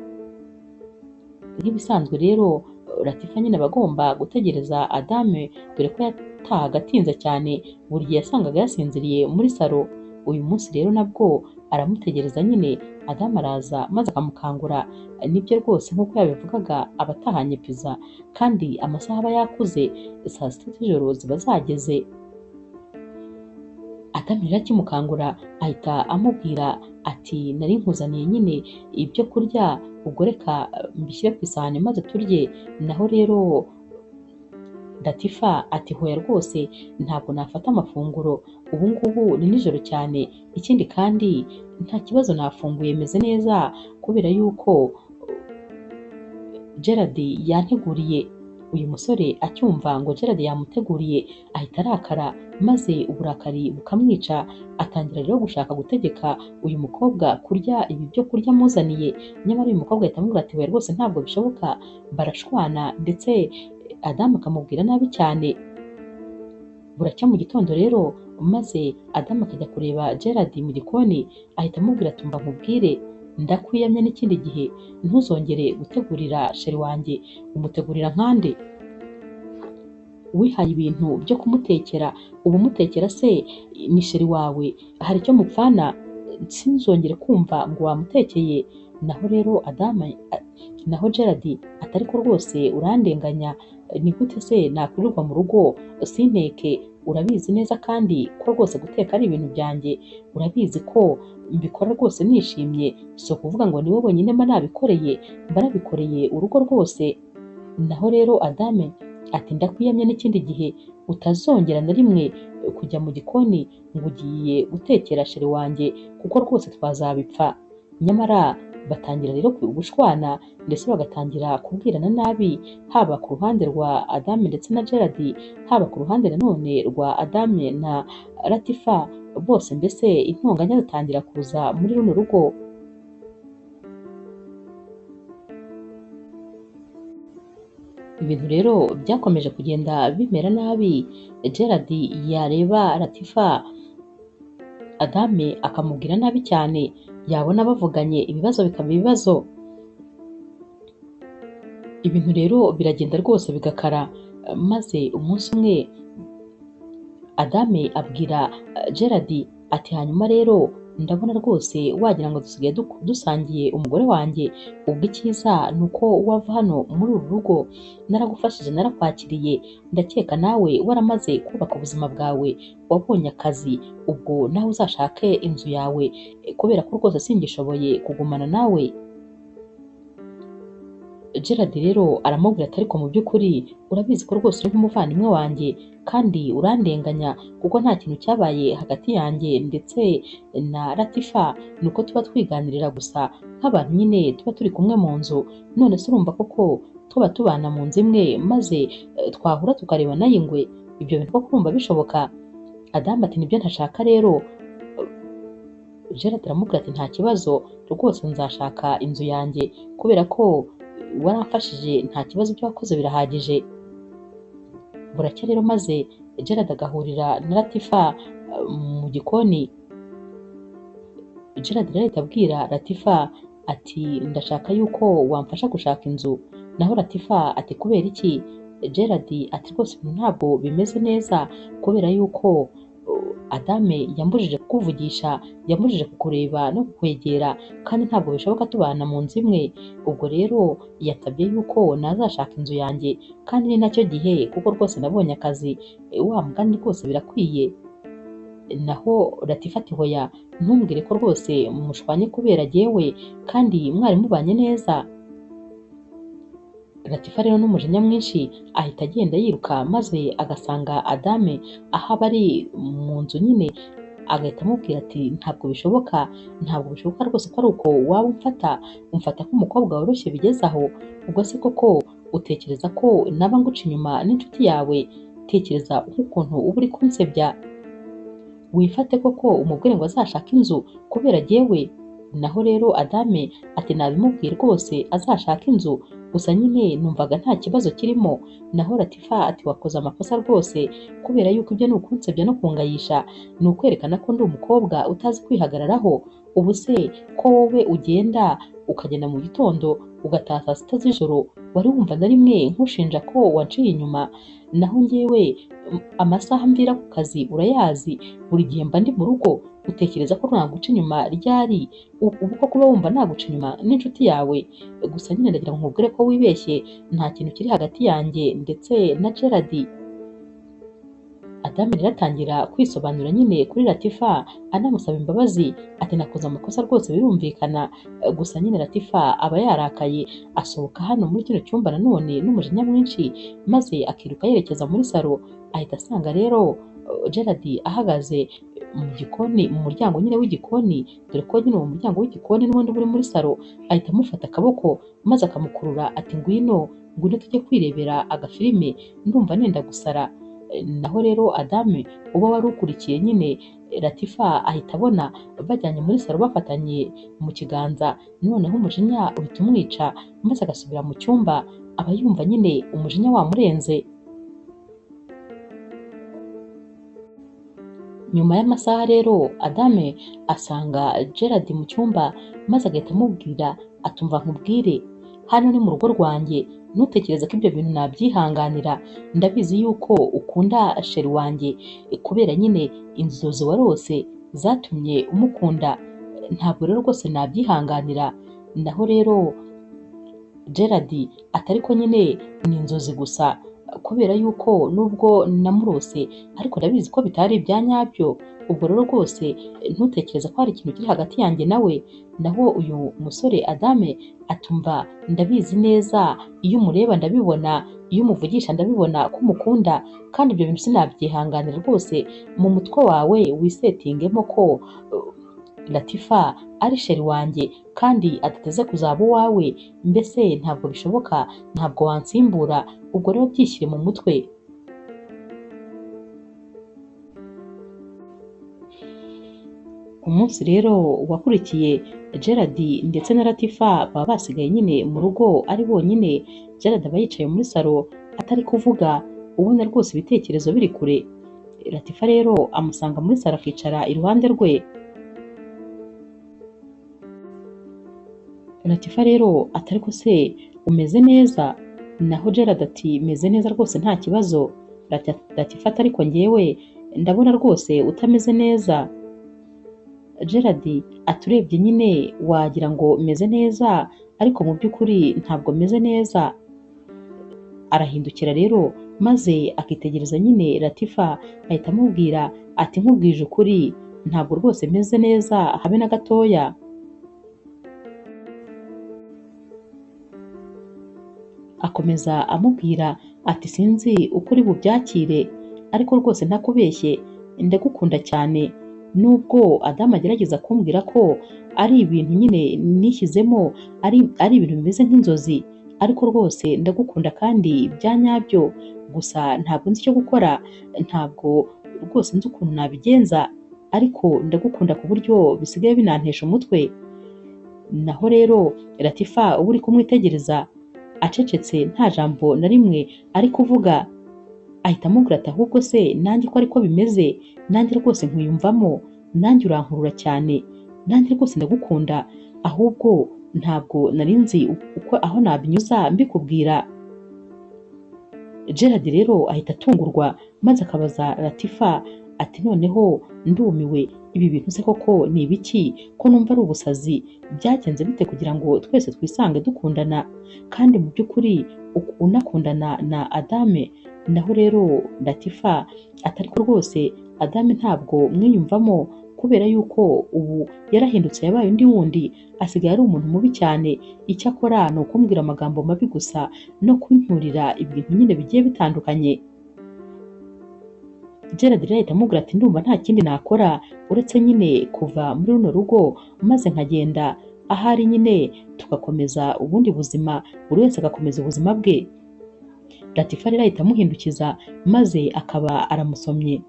Nk'ibisanzwe rero Latifa nyine aba agomba gutegereza Adame dore ko yatahaga atinze cyane, buri gihe yasangaga yasinziriye muri salo. Uyu munsi rero nabwo aramutegereza nyine, Adamu araza maze akamukangura. Nibyo rwose nk'uko yabivugaga aba atahanye pizza kandi amasaha aba yakuze, saa 6 z'ijoro ziba zageze. Adamu rero akimukangura ahita amubwira ati nari nkuzaniye nyine ibyo kurya, ubwo reka mbishyire ku isahani maze turye. Naho rero Latifa ati hoya rwose ntabwo nafata amafunguro, ubu ngubu ni nijoro cyane, ikindi kandi nta kibazo nafunguye meze neza kubera yuko Gerard yanteguriye. Uyu musore acyumva ngo Gerard yamuteguriye ahita arakara maze uburakari bukamwica, atangira rero gushaka gutegeka uyu mukobwa kurya ibi byo kurya amuzaniye. Nyamara uyu mukobwa ahita amubwira ati hoya rwose ntabwo bishoboka. Barashwana ndetse Adamu akamubwira nabi cyane. Buracya mu gitondo rero maze Adamu akajya kureba Gerard mu gikoni, ahita amubwira ati umva nkubwire, ndakwiyamye n'ikindi gihe ntuzongere gutegurira sheri wanjye, umutegurira nkande? Wihaye ibintu byo kumutekera, uba umutekera se ni sheri wawe, hari icyo mupfana? Sinzongere kumva ngo wamutekeye. Naho rero naho Gerard ati ariko rwose urandenganya, ni gute se nakwirirwa mu rugo sinteke? Urabizi neza kandi ko rwose guteka ari ibintu byanjye, urabizi ko mbikora rwose nishimye, si ukuvuga ngo ni wowe wenyine mba nabikoreye, mba nabikoreye urugo rwose. Naho rero Adame ati ndakwiyamye n'ikindi gihe utazongera na rimwe kujya mu gikoni ngo ugiye gutekera sheri wanjye, kuko rwose twazabipfa. Nyamara batangira rero gushwana ndetse bagatangira kubwirana nabi, haba ku ruhande rwa Adame ndetse na Gerard, haba ku ruhande nanone rwa Adame na Latifa, bose mbese intonganya zitangira kuza muri runo rugo. Ibintu rero byakomeje kugenda bimera nabi, Gerard yareba Latifa, Adame akamubwira nabi cyane, yabona bavuganye ibibazo bikaba ibibazo. Ibintu rero biragenda rwose bigakara, maze umunsi umwe Adame abwira Gerard ati hanyuma rero ndabona rwose wagira ngo dusigaye dusangiye umugore wanjye, ubwo icyiza ni uko wava hano muri uru rugo, naragufashije narakwakiriye, ndakeka nawe waramaze kubaka ubuzima bwawe, wabonye akazi, ubwo nawe uzashake inzu yawe kubera ko rwose singishoboye kugumana nawe. Gerard rero aramubwira ati ariko mu by'ukuri urabizi ko rwose uri nk'umuvandimwe wanjye kandi urandenganya kuko nta kintu cyabaye hagati yanjye ndetse na Latifa, ni uko tuba twiganirira gusa nk'abantu nyine tuba turi kumwe mu nzu, none se urumva koko tuba tubana mu nzu imwe maze twahura tukareba nayo ingwe, ibyo bintu koko urumva bishoboka? Adamu ati nibyo ntashaka rero. Gerard aramubwira ati nta kibazo rwose nzashaka inzu yanjye kubera ko waramfashije, nta kibazo ibyo wakoze birahagije. Buracya rero maze Gerard agahurira na Latifa mu gikoni. Gerard rero ahita abwira Latifa ati ndashaka yuko wamfasha gushaka inzu. Naho Latifa ati kubera iki? Gerard ati rwose ibintu ntabwo bimeze neza kubera yuko Adame yambujije kukuvugisha, yambujije kukureba no kukwegera, kandi ntabwo bishoboka tubana mu nzu imwe. Ubwo rero yansabye yuko nazashaka inzu yanjye kandi ni nacyo gihe kuko rwose nabonye akazi, wa mugani rwose birakwiye. Naho Latifa ati hoya ntumbwire ko rwose mushwanye kubera jyewe kandi mwari mubanye neza. Latifa rero n'umujinya mwinshi ahita agenda yiruka maze agasanga Adame aho aba ari mu nzu nyine, agahita amubwira ati ntabwo bishoboka, ntabwo bishoboka rwose ko ari uko waba umfata nk'umukobwa woroshye bigeze aho, ubwo se koko utekereza ko naba nguca inyuma n'inshuti yawe? Tekereza nk'ukuntu uba uri kunsebya, wifate koko umubwire ngo azashake inzu kubera jyewe. Naho rero Adame ati nabimubwiye rwose azashake inzu, gusa nyine numvaga nta kibazo kirimo. Naho Latifa ati wakoze amakosa rwose, kubera yuko ibyo ni ukunsebya no kungayisha, ni ukwerekana ko ndi umukobwa utazi kwihagararaho. Ubu se ko wowe ugenda ukagenda mu gitondo ugataha saa sita z'ijoro, wari wumva na rimwe nkushinja ko wanciye inyuma? Naho njyewe amasaha mvira ku kazi urayazi, buri gihe mba ndi mu rugo, utekereza ko naguca inyuma ryari? Ubu ko kuba wumva naguca inyuma n'inshuti yawe? Gusa nyine ndagira ngo nkubwire ko wibeshye, nta kintu kiri hagati yanjye ndetse na Gerard. Adame rero atangira kwisobanura nyine kuri Latifa anamusaba imbabazi, ati nakoze amakosa rwose birumvikana. Gusa nyine Latifa aba yarakaye, asohoka hano muri kino cyumba nanone n'umujinya mwinshi, maze akiruka yerekeza muri salo. Ahita asanga rero Gerard ahagaze mu gikoni, mu muryango nyine w'igikoni, dore ko nyine uwo muryango w'igikoni n'ubundi uri muri salo. Ahita amufata akaboko maze akamukurura ati ngwino, ngwino tujye kwirebera agafilime, ndumva nenda gusara. Naho rero Adame uba wari ukurikiye nyine Latifa ahita abona bajyanye muri salo bafatanye mu kiganza, noneho umujinya uhita umwica maze agasubira mu cyumba, aba yumva nyine umujinya wamurenze. Nyuma y'amasaha rero Adame asanga Gerard mu cyumba maze agahita amubwira atumva nkubwire, hano ni mu rugo rwanjye, ntutekereze ko ibyo bintu nabyihanganira, ndabizi yuko ukunda sheri wanjye kubera nyine inzozi warose zatumye umukunda, ntabwo rero rwose nabyihanganira. Naho rero Gerard atari ko nyine ni inzozi gusa, kubera yuko nubwo namurose ariko ndabizi ko bitari ibya nyabyo, ubwo rero rwose ntutekereze ko hari ikintu kiri hagati yanjye nawe. Naho uyu musore Adame atumva ndabizi neza, iyo umureba ndabibona, iyo umuvugisha ndabibona ko umukunda, kandi ibyo bintu sinabyihanganira rwose. Mu mutwe wawe wisetingemo ko Latifa ari sheri wanjye kandi adateze kuzaba uwawe, mbese ntabwo bishoboka, ntabwo wansimbura, ubwo rero byishyire mu mutwe. Umunsi rero wakurikiye Gerard ndetse na Latifa baba basigaye nyine mu rugo ari bonyine. Gerard aba yicaye muri salo atari kuvuga, ubona rwose ibitekerezo biri kure. Latifa rero amusanga muri salo akicara iruhande rwe. Latifa rero atari ko se umeze neza? Naho Gerard ati meze neza rwose nta kibazo. Latifa ati ariko njyewe ndabona rwose utameze neza. Gerard ati urebye nyine wagira ngo meze neza, ariko mu by'ukuri ntabwo meze neza. Arahindukira rero maze akitegereza nyine Latifa, ahita amubwira ati nkubwije ukuri ntabwo rwose meze neza habe na gatoya. Akomeza amubwira ati sinzi uko uri bubyakire, ariko rwose ntakubeshye ndagukunda cyane, nubwo Adamu agerageza kumbwira ko ari ibintu nyine nishyizemo, ari ibintu bimeze nk'inzozi, ariko rwose ndagukunda kandi bya nyabyo, gusa ntabwo nzi icyo gukora, ntabwo rwose nzi ukuntu nabigenza, ariko ndagukunda ku buryo bisigaye binantesha umutwe. Naho rero Latifa uba uri kumwitegereza acecetse nta jambo na rimwe ari kuvuga, ahita amubwira ati ahubwo se nanjye ko ariko bimeze, nanjye rwose nkwiyumvamo, nanjye urankurura cyane, nanjye rwose ndagukunda, ahubwo ntabwo nari nzi uko aho nabinyuza mbikubwira. Gerard rero ahita atungurwa maze akabaza Latifa ati noneho ndumiwe, ibi bintu se koko ni ibiki ko numva ari ubusazi? Byagenze bite kugira ngo twese twisange dukundana kandi mu by'ukuri unakundana na Adame? Naho rero Latifa atari ko rwose Adame ntabwo mwiyumvamo, kubera yuko ubu yarahindutse yabaye undi wundi, asigaye ari umuntu mubi cyane, icyo akora ni ukumbwira amagambo mabi gusa no kuncyurira ibintu nyine bigiye bitandukanye. Gerard rero ahita amubwira ati ndumva nta kindi nakora uretse nyine kuva muri runo rugo maze nkagenda ahari nyine tugakomeza ubundi buzima, buri wese agakomeza ubuzima bwe. Latifa rero ahita amuhindukiza maze akaba aramusomye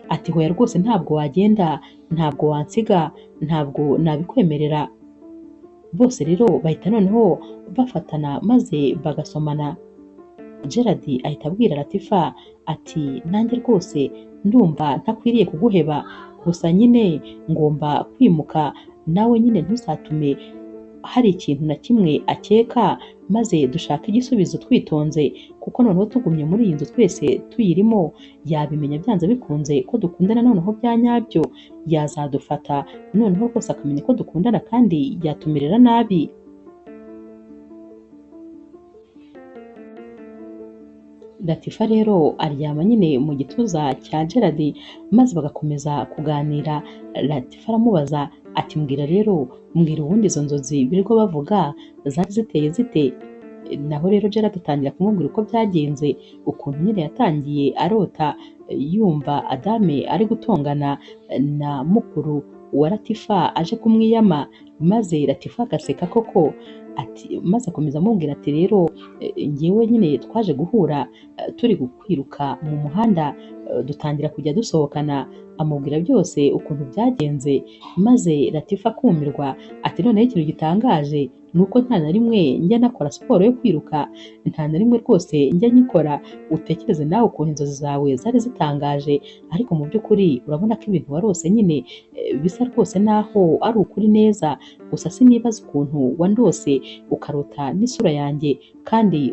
ati hoya rwose ntabwo wagenda, ntabwo wansiga, ntabwo nabikwemerera. Bose rero bahita noneho bafatana maze bagasomana. Gerard ahita abwira Latifa ati nanjye rwose ndumva ntakwiriye kuguheba, gusa nyine ngomba kwimuka, nawe nyine ntuzatume hari ikintu na kimwe akeka, maze dushake igisubizo twitonze, kuko noneho tugumye muri iyi nzu twese tuyirimo yabimenya byanze bikunze ko dukundana noneho bya nyabyo, yazadufata noneho rwose akamenya ko dukundana kandi yatumerera nabi. Latifa rero aryama nyine mu gituza cya Gerard maze bagakomeza kuganira. Latifa aramubaza ati mbwira rero, mbwira ubundi izo nzozi birirwa bavuga zari ziteye zite? Naho rero Gerard atangira kumubwira uko byagenze, ukuntu nyine yatangiye arota yumva Adame ari gutongana na mukuru wa Latifa aje kumwiyama, maze Latifa agaseka koko ati, maze akomeza amubwira ati rero njyewe nyine twaje guhura turi kwiruka mu muhanda, dutangira kujya dusohokana, amubwira byose ukuntu byagenze, maze Latifa akumirwa ati noneho ikintu gitangaje ni uko nta na rimwe njya nakora siporo yo kwiruka, nta na rimwe rwose njya nyikora, utekereze nawe ukuntu inzozi zawe zari zitangaje, ariko mu by'ukuri urabona ko ibintu warose nyine bisa rwose naho ari ukuri neza, gusa sinibaza ukuntu wandose ukarota n'isura yanjye kandi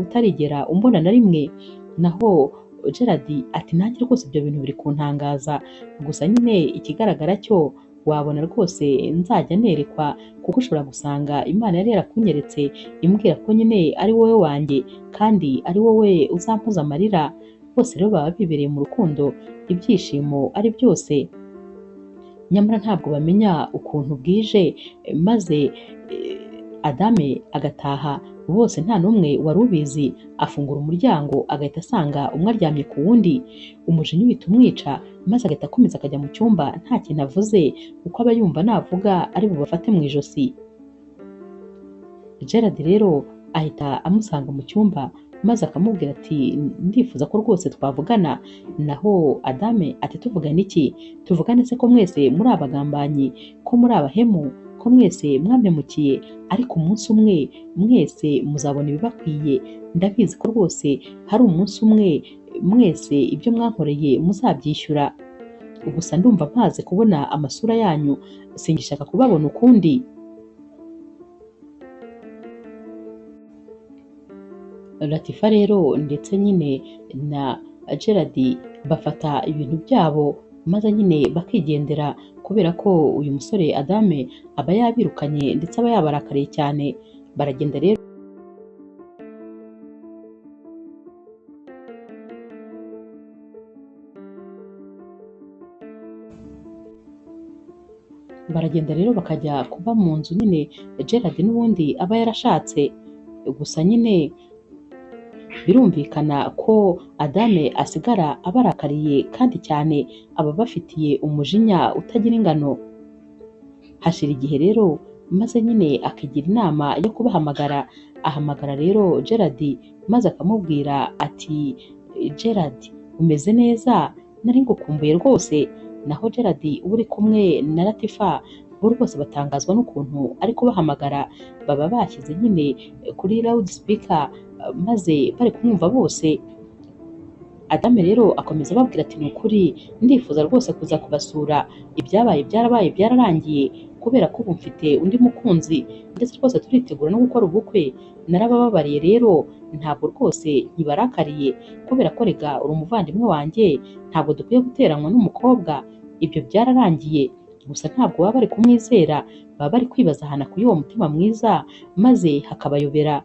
utarigera umbona na rimwe. Naho Gerard ati nanjye rwose ibyo bintu biri kuntangaza, gusa nyine ikigaragara cyo wabona rwose nzajya nerekwa, kuko ushobora gusanga Imana yari yarakunyeretse imbwira ko nyine ari wowe wanjye kandi ari wowe uzampoza amarira. Bose rero baba bibereye mu rukundo, ibyishimo ari byose, nyamara ntabwo bamenya ukuntu bwije, maze Adame agataha, bose nta n'umwe wari ubizi, afungura umuryango agahita asanga umwe aryamye ku wundi, umujinya uhita umwica, maze agahita akomeza akajya mu cyumba nta kintu avuze, kuko aba yumva navuga ari bubafate mu ijosi. Gerard rero ahita amusanga mu cyumba maze akamubwira ati ndifuza ko rwose twavugana. Naho Adame ati tuvugane iki? Tuvugane se ko mwese muri abagambanyi, ko muri abahemu, ko mwese mwampemukiye, ariko umunsi umwe mwese muzabona ibibakwiye, ndabizi ko rwose hari umunsi umwe mwese ibyo mwankoreye muzabyishyura, gusa ndumva mpaze kubona amasura yanyu, singishaka kubabona ukundi. Latifa rero ndetse nyine na Gerard bafata ibintu byabo maze nyine bakigendera, kubera ko uyu musore Adame aba yabirukanye ndetse aba yabarakariye cyane. Baragenda rero bakajya kuba mu nzu nyine Gerard n'ubundi aba yarashatse, gusa nyine birumvikana ko Adame asigara abarakariye kandi cyane, aba bafitiye umujinya utagira ingano. Hashira igihe rero maze nyine akigira inama yo kubahamagara, ahamagara rero Gerard maze akamubwira ati Gerard umeze neza, nari ngukumbuye rwose. Naho Gerard uba uri kumwe na Latifa bo rwose batangazwa n'ukuntu ari kubahamagara, baba bashyize nyine kuri loud speaker maze bari kumwumva bose. Adame rero akomeza ababwira ati ni ukuri ndifuza rwose kuza kubasura, ibyabaye byarabaye byararangiye, kubera ko ubu mfite undi mukunzi ndetse rwose turitegura no gukora ubukwe, narabababariye rero ntabwo rwose nkibarakariye, kubera ko rega uri umuvandimwe wanjye, ntabwo dukwiye guteranwa n'umukobwa, ibyo byararangiye. Gusa ntabwo baba bari kumwizera, baba bari kwibaza ahantu akuye uwo mutima mwiza, maze hakabayobera.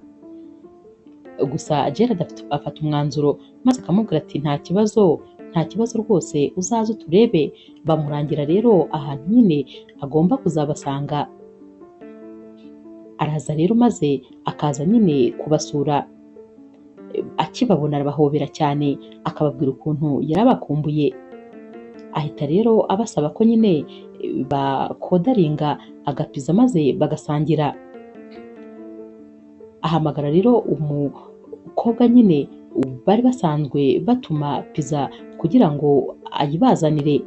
Gusa Gerard afata umwanzuro maze akamubwira ati nta kibazo, Nta kibazo rwose, uzaze uturebe. Bamurangira rero ahantu nyine agomba kuzabasanga. Araza rero maze akaza nyine kubasura. Akibabona arabahobera cyane, akababwira ukuntu yarabakumbuye. Ahita rero abasaba ko nyine bakodaringa agapiza maze bagasangira. Ahamagara rero umukobwa nyine bari basanzwe batuma piza kugira ngo ayibazanire.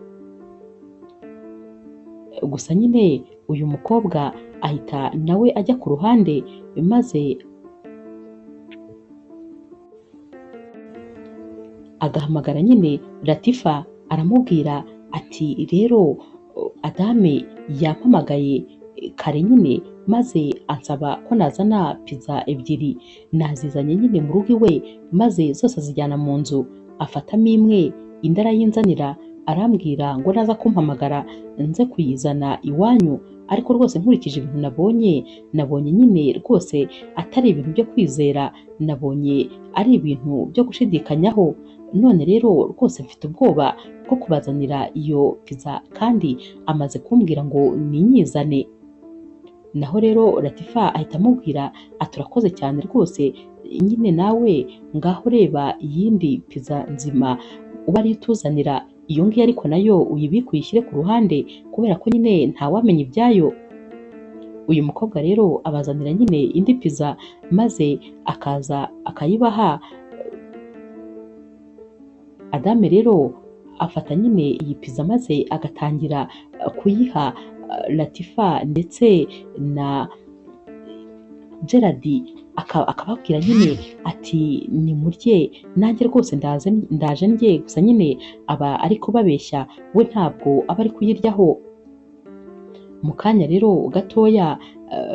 Gusa nyine uyu mukobwa ahita nawe ajya ku ruhande maze agahamagara nyine Latifa, aramubwira ati rero Adame yampamagaye kare nyine maze ansaba ko nazana pizza 2, nazizanye nyine mu rugo iwe maze zose azijyana mu nzu, afatamo imwe indi arayinzanira, arambwira ngo naza kumpamagara nze kuyizana iwanyu, ariko rwose nkurikije ibintu nabonye nyine rwose atari ibintu byo kwizera, nabonye ari ibintu byo gushidikanyaho. None rero rwose mfite ubwoba bwo kubazanira iyo pizza kandi amaze kumbwira ngo ninyizane. Naho rero Latifa ahita amubwira ati urakoze cyane rwose nyine nawe ngaho reba iyindi pizza nzima uba ariyo utuzanira, iyo ngiyo ariko nayo uyibike uyishyire ku ruhande kubera ko nyine ntawamenya ibyayo. Uyu mukobwa rero abazanira nyine indi pizza maze akaza akayibaha. Adame rero afata nyine iyi pizza maze agatangira kuyiha Latifa ndetse na Gerard, akababwira nyine ati nimurye nanjye rwose ndaje ndye. Gusa nyine aba ari kubabeshya, we ntabwo aba ari kuyiryaho. Mu kanya rero gatoya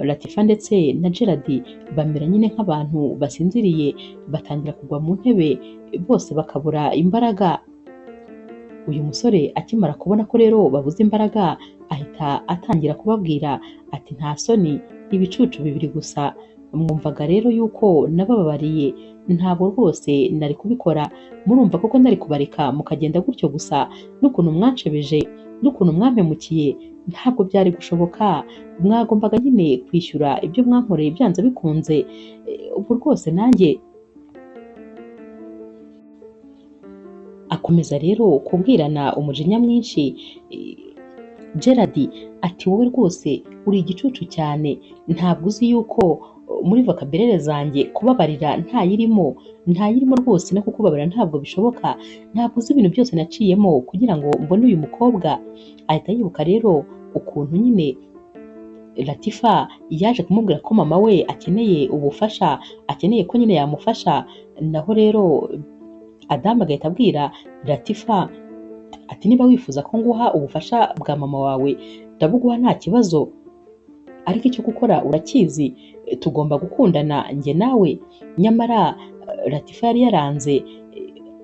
Latifa ndetse na Gerard bamera nyine nk'abantu basinziriye, batangira kugwa mu ntebe bose bakabura imbaraga. Uyu musore akimara kubona ko rero babuze imbaraga ahita atangira kubabwira ati nta soni, ibicucu bibiri gusa, mwumvaga rero yuko nabababariye, ntabwo rwose nari kubikora, murumva koko nari kubareka mukagenda gutyo gusa, n'ukuntu mwanshebeje n'ukuntu mwampemukiye ntabwo byari gushoboka, mwagombaga nyine kwishyura ibyo mwankoreye byanze bikunze, ubu rwose nanjye. Akomeza rero kubwirana umujinya mwinshi Gerard ati wowe rwose uri igicucu cyane, ntabwo uzi yuko muri vocabulaire zanjye kubabarira ntayirimo, ntayirimo rwose, no kukubabarira ntabwo bishoboka, ntabwo uzi ibintu byose naciyemo kugira ngo mbone uyu mukobwa. Ahita yibuka rero ukuntu nyine Latifa yaje kumubwira ko mama we akeneye ubufasha, akeneye ko nyine yamufasha. Naho rero Adamu agahita abwira Latifa ati niba wifuza ko nguha ubufasha bwa mama wawe ndabuguha nta kibazo, ariko icyo gukora urakizi, tugomba gukundana njye nawe. Nyamara Latifa yari yaranze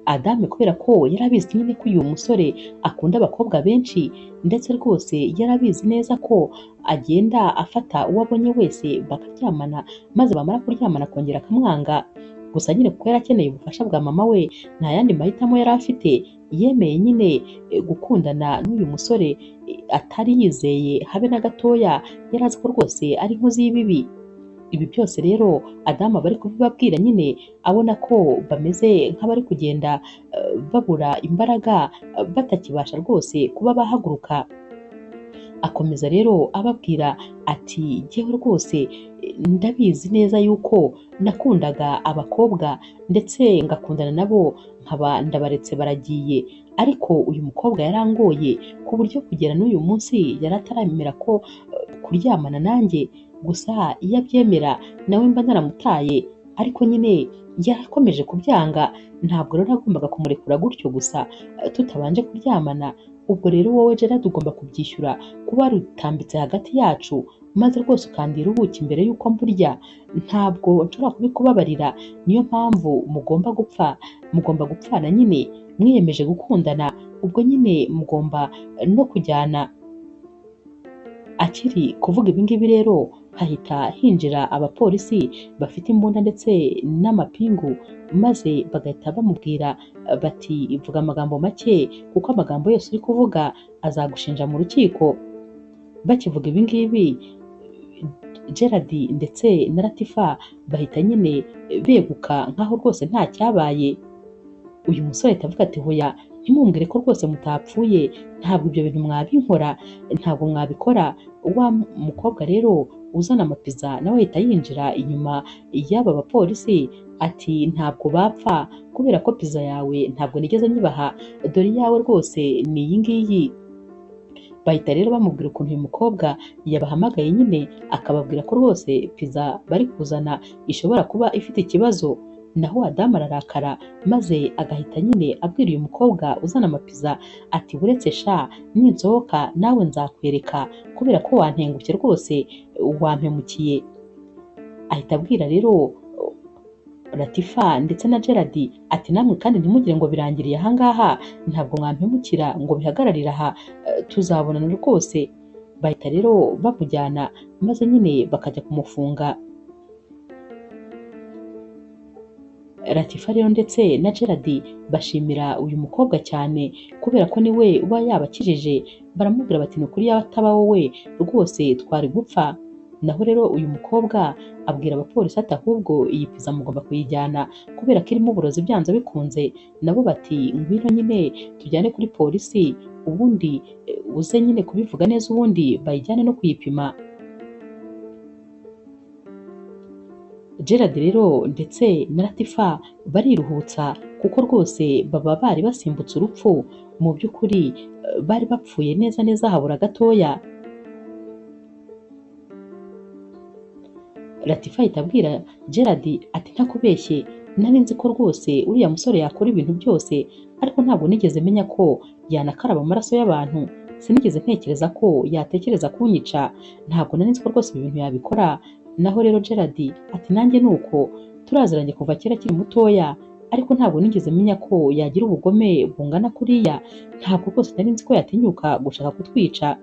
Adame kubera ko yari abizi nyine ko uyu musore akunda abakobwa benshi, ndetse rwose yari abizi neza ko agenda afata uwo abonye wese bakaryamana, maze bamara kuryamana akongera akamwanga. Gusa nyine kuko yari akeneye ubufasha bwa mama we nta yandi mahitamo yari afite, yemeye nyine gukundana n'uyu musore atari yizeye habe na gatoya, yari azi ko rwose ari inkozi y'ibibi. Ibi byose rero Adamu aba ari kubibabwira nyine abona ko bameze nk'abari kugenda babura imbaraga, batakibasha rwose kuba bahaguruka. Akomeza rero ababwira ati jyewe rwose ndabizi neza yuko nakundaga abakobwa ndetse ngakundana nabo nkaba ndabaretse baragiye, ariko uyu mukobwa yarangoye ku buryo kugera n'uyu munsi yari ataramera ko kuryamana nanjye, gusa iyo abyemera nawe mba naramutaye, ariko nyine yarakomeje kubyanga, ntabwo rero nagombaga kumurekura gutyo gusa tutabanje kuryamana. Ubwo rero wowe Gerard ugomba kubyishyura kuba warutambitse hagati yacu, maze rwose ukandira ubuki mbere y'uko mburya, ntabwo nshobora kubikubabarira, niyo mpamvu mugomba gupfa, mugomba gupfana nyine, mwiyemeje gukundana, ubwo nyine mugomba no kujyana. Akiri kuvuga ibi ngibi rero Hahita hinjira abapolisi bafite imbunda ndetse n'amapingu, maze bagahita bamubwira bati vuga amagambo make kuko amagambo yose uri kuvuga azagushinja mu rukiko. Bakivuga ibi ngibi Gerard ndetse na Latifa bahita nyine beguka nkaho rwose nta cyabaye. Uyu musore ahita avuga ati hoya ntimumbwire ko rwose mutapfuye, ntabwo ibyo bintu mwabinkora, ntabwo mwabikora. Wa mukobwa rero uzana amapiza nawe ahita yinjira inyuma y'aba bapolisi ati ntabwo bapfa kubera ko piza yawe ntabwo nigeze nyibaha, dore iyawe rwose ni iyi ngiyi. Bahita rero bamubwira ukuntu uyu mukobwa yabahamagaye nyine akababwira ko rwose piza bari kuzana ishobora kuba ifite ikibazo. Naho Adamu ararakara maze agahita nyine abwira uyu mukobwa uzana amapiza ati buretse sha ninsohoka nawe nzakwereka kubera ko wantengushye rwose wampemukiye. Ahita abwira rero Latifa ndetse na Gerard ati namwe kandi ntimugire ngo birangiriye ahangaha, ntabwo mwampemukira ngo bihagararire aha, tuzabonana rwose. Bahita rero bamujyana maze nyine bakajya kumufunga. Latifa rero ndetse na Gerard bashimira uyu mukobwa cyane kubera ko niwe uba yabakijije, baramubwira bati ni ukuri yaba ataba wowe rwose twari gupfa. Naho rero uyu mukobwa abwira abapolisi ati ahubwo iyi piza mugomba kuyijyana kubera ko irimo uburozi byanze bikunze. Nabo bati ngwino nyine tujyane kuri polisi ubundi uze nyine kubivuga neza ubundi bayijyane no kuyipima. Gerard rero ndetse na Latifa bariruhutsa kuko rwose baba bari basimbutse urupfu, mu by'ukuri bari bapfuye neza neza habura gatoya. Latifa ahita abwira Gerard ati ntakubeshye nari nzi ko rwose uriya musore yakora ibintu byose, ariko ntabwo nigeze menya ko yanakaraba amaraso y'abantu, sinigeze ntekereza ko yatekereza kunyica, ntabwo nari nzi ko rwose ibi bintu yabikora. Naho rero Gerard ati nanjye nuko turaziranye kuva kera akiri mutoya, ariko ntabwo nigeze menya ko yagira ubugome bungana kuriya, ntabwo rwose nari nzi ko yatinyuka gushaka kutwica.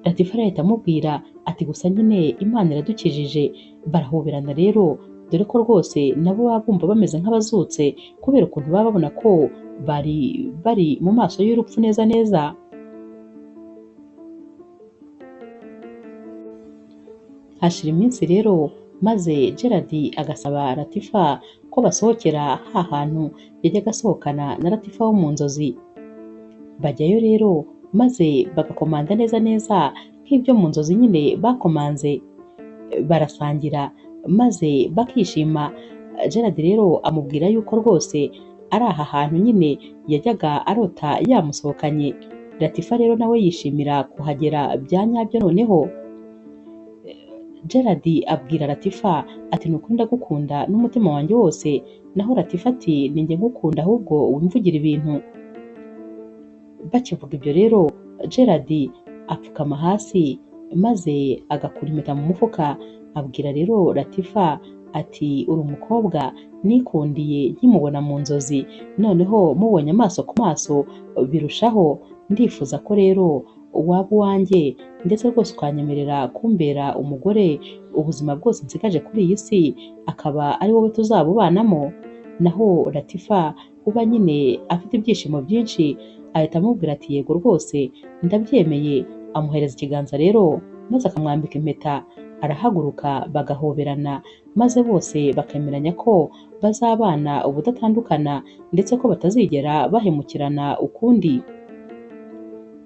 Latifa ahita amubwira ati gusa nyine Imana iradukijije. Barahoberana rero dore ko rwose nabo baba bumva bameze nk'abazutse kubera ukuntu baba babona ko bari bari mu maso y'urupfu neza neza. Hashira iminsi rero maze Gerard agasaba Latifa ko basohokera ha hantu yajyaga asohokana na Latifa wo mu nzozi. Bajyayo rero maze bagakomanda neza neza nk'ibyo mu nzozi nyine bakomanze, barasangira maze bakishima. Gerard rero amubwira yuko rwose ari aha hantu nyine yajyaga arota yamusohokanye. Latifa rero nawe yishimira kuhagera bya nyabyo. Noneho Gerard abwira Latifa ati ni ukuri ndagukunda n'umutima wanjye wose. Naho Latifa ati ni njye ngukunda ahubwo wimvugira ibintu. Bakivuga ibyo rero Gerard apfukama hasi maze agakura impeta mu mufuka, abwira rero Latifa ati uri umukobwa nikundiye nkimubona mu nzozi, noneho mubonye amaso ku maso birushaho, ndifuza ko rero waba uwanjye ndetse rwose ukanyemerera kumbera umugore ubuzima bwose nsigaje kuri iyi si akaba ari wowe tuzabubanamo. Naho Latifa uba nyine afite ibyishimo byinshi ahita amubwira ati yego rwose ndabyemeye. Amuhereza ikiganza rero maze akamwambika impeta, arahaguruka bagahoberana maze bose bakemeranya ko bazabana ubudatandukana ndetse ko batazigera bahemukirana ukundi.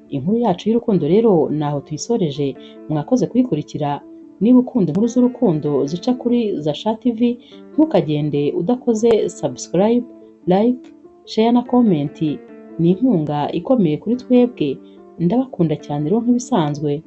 Inkuru yacu y'urukundo rero naho tuyisoreje, mwakoze kuyikurikira. Niba ukunda inkuru z'urukundo zica kuri Zasha TV, ntukagende udakoze subscribe, like, share na comment. Ni inkunga ikomeye kuri twebwe. Ndabakunda cyane rero nk'ibisanzwe.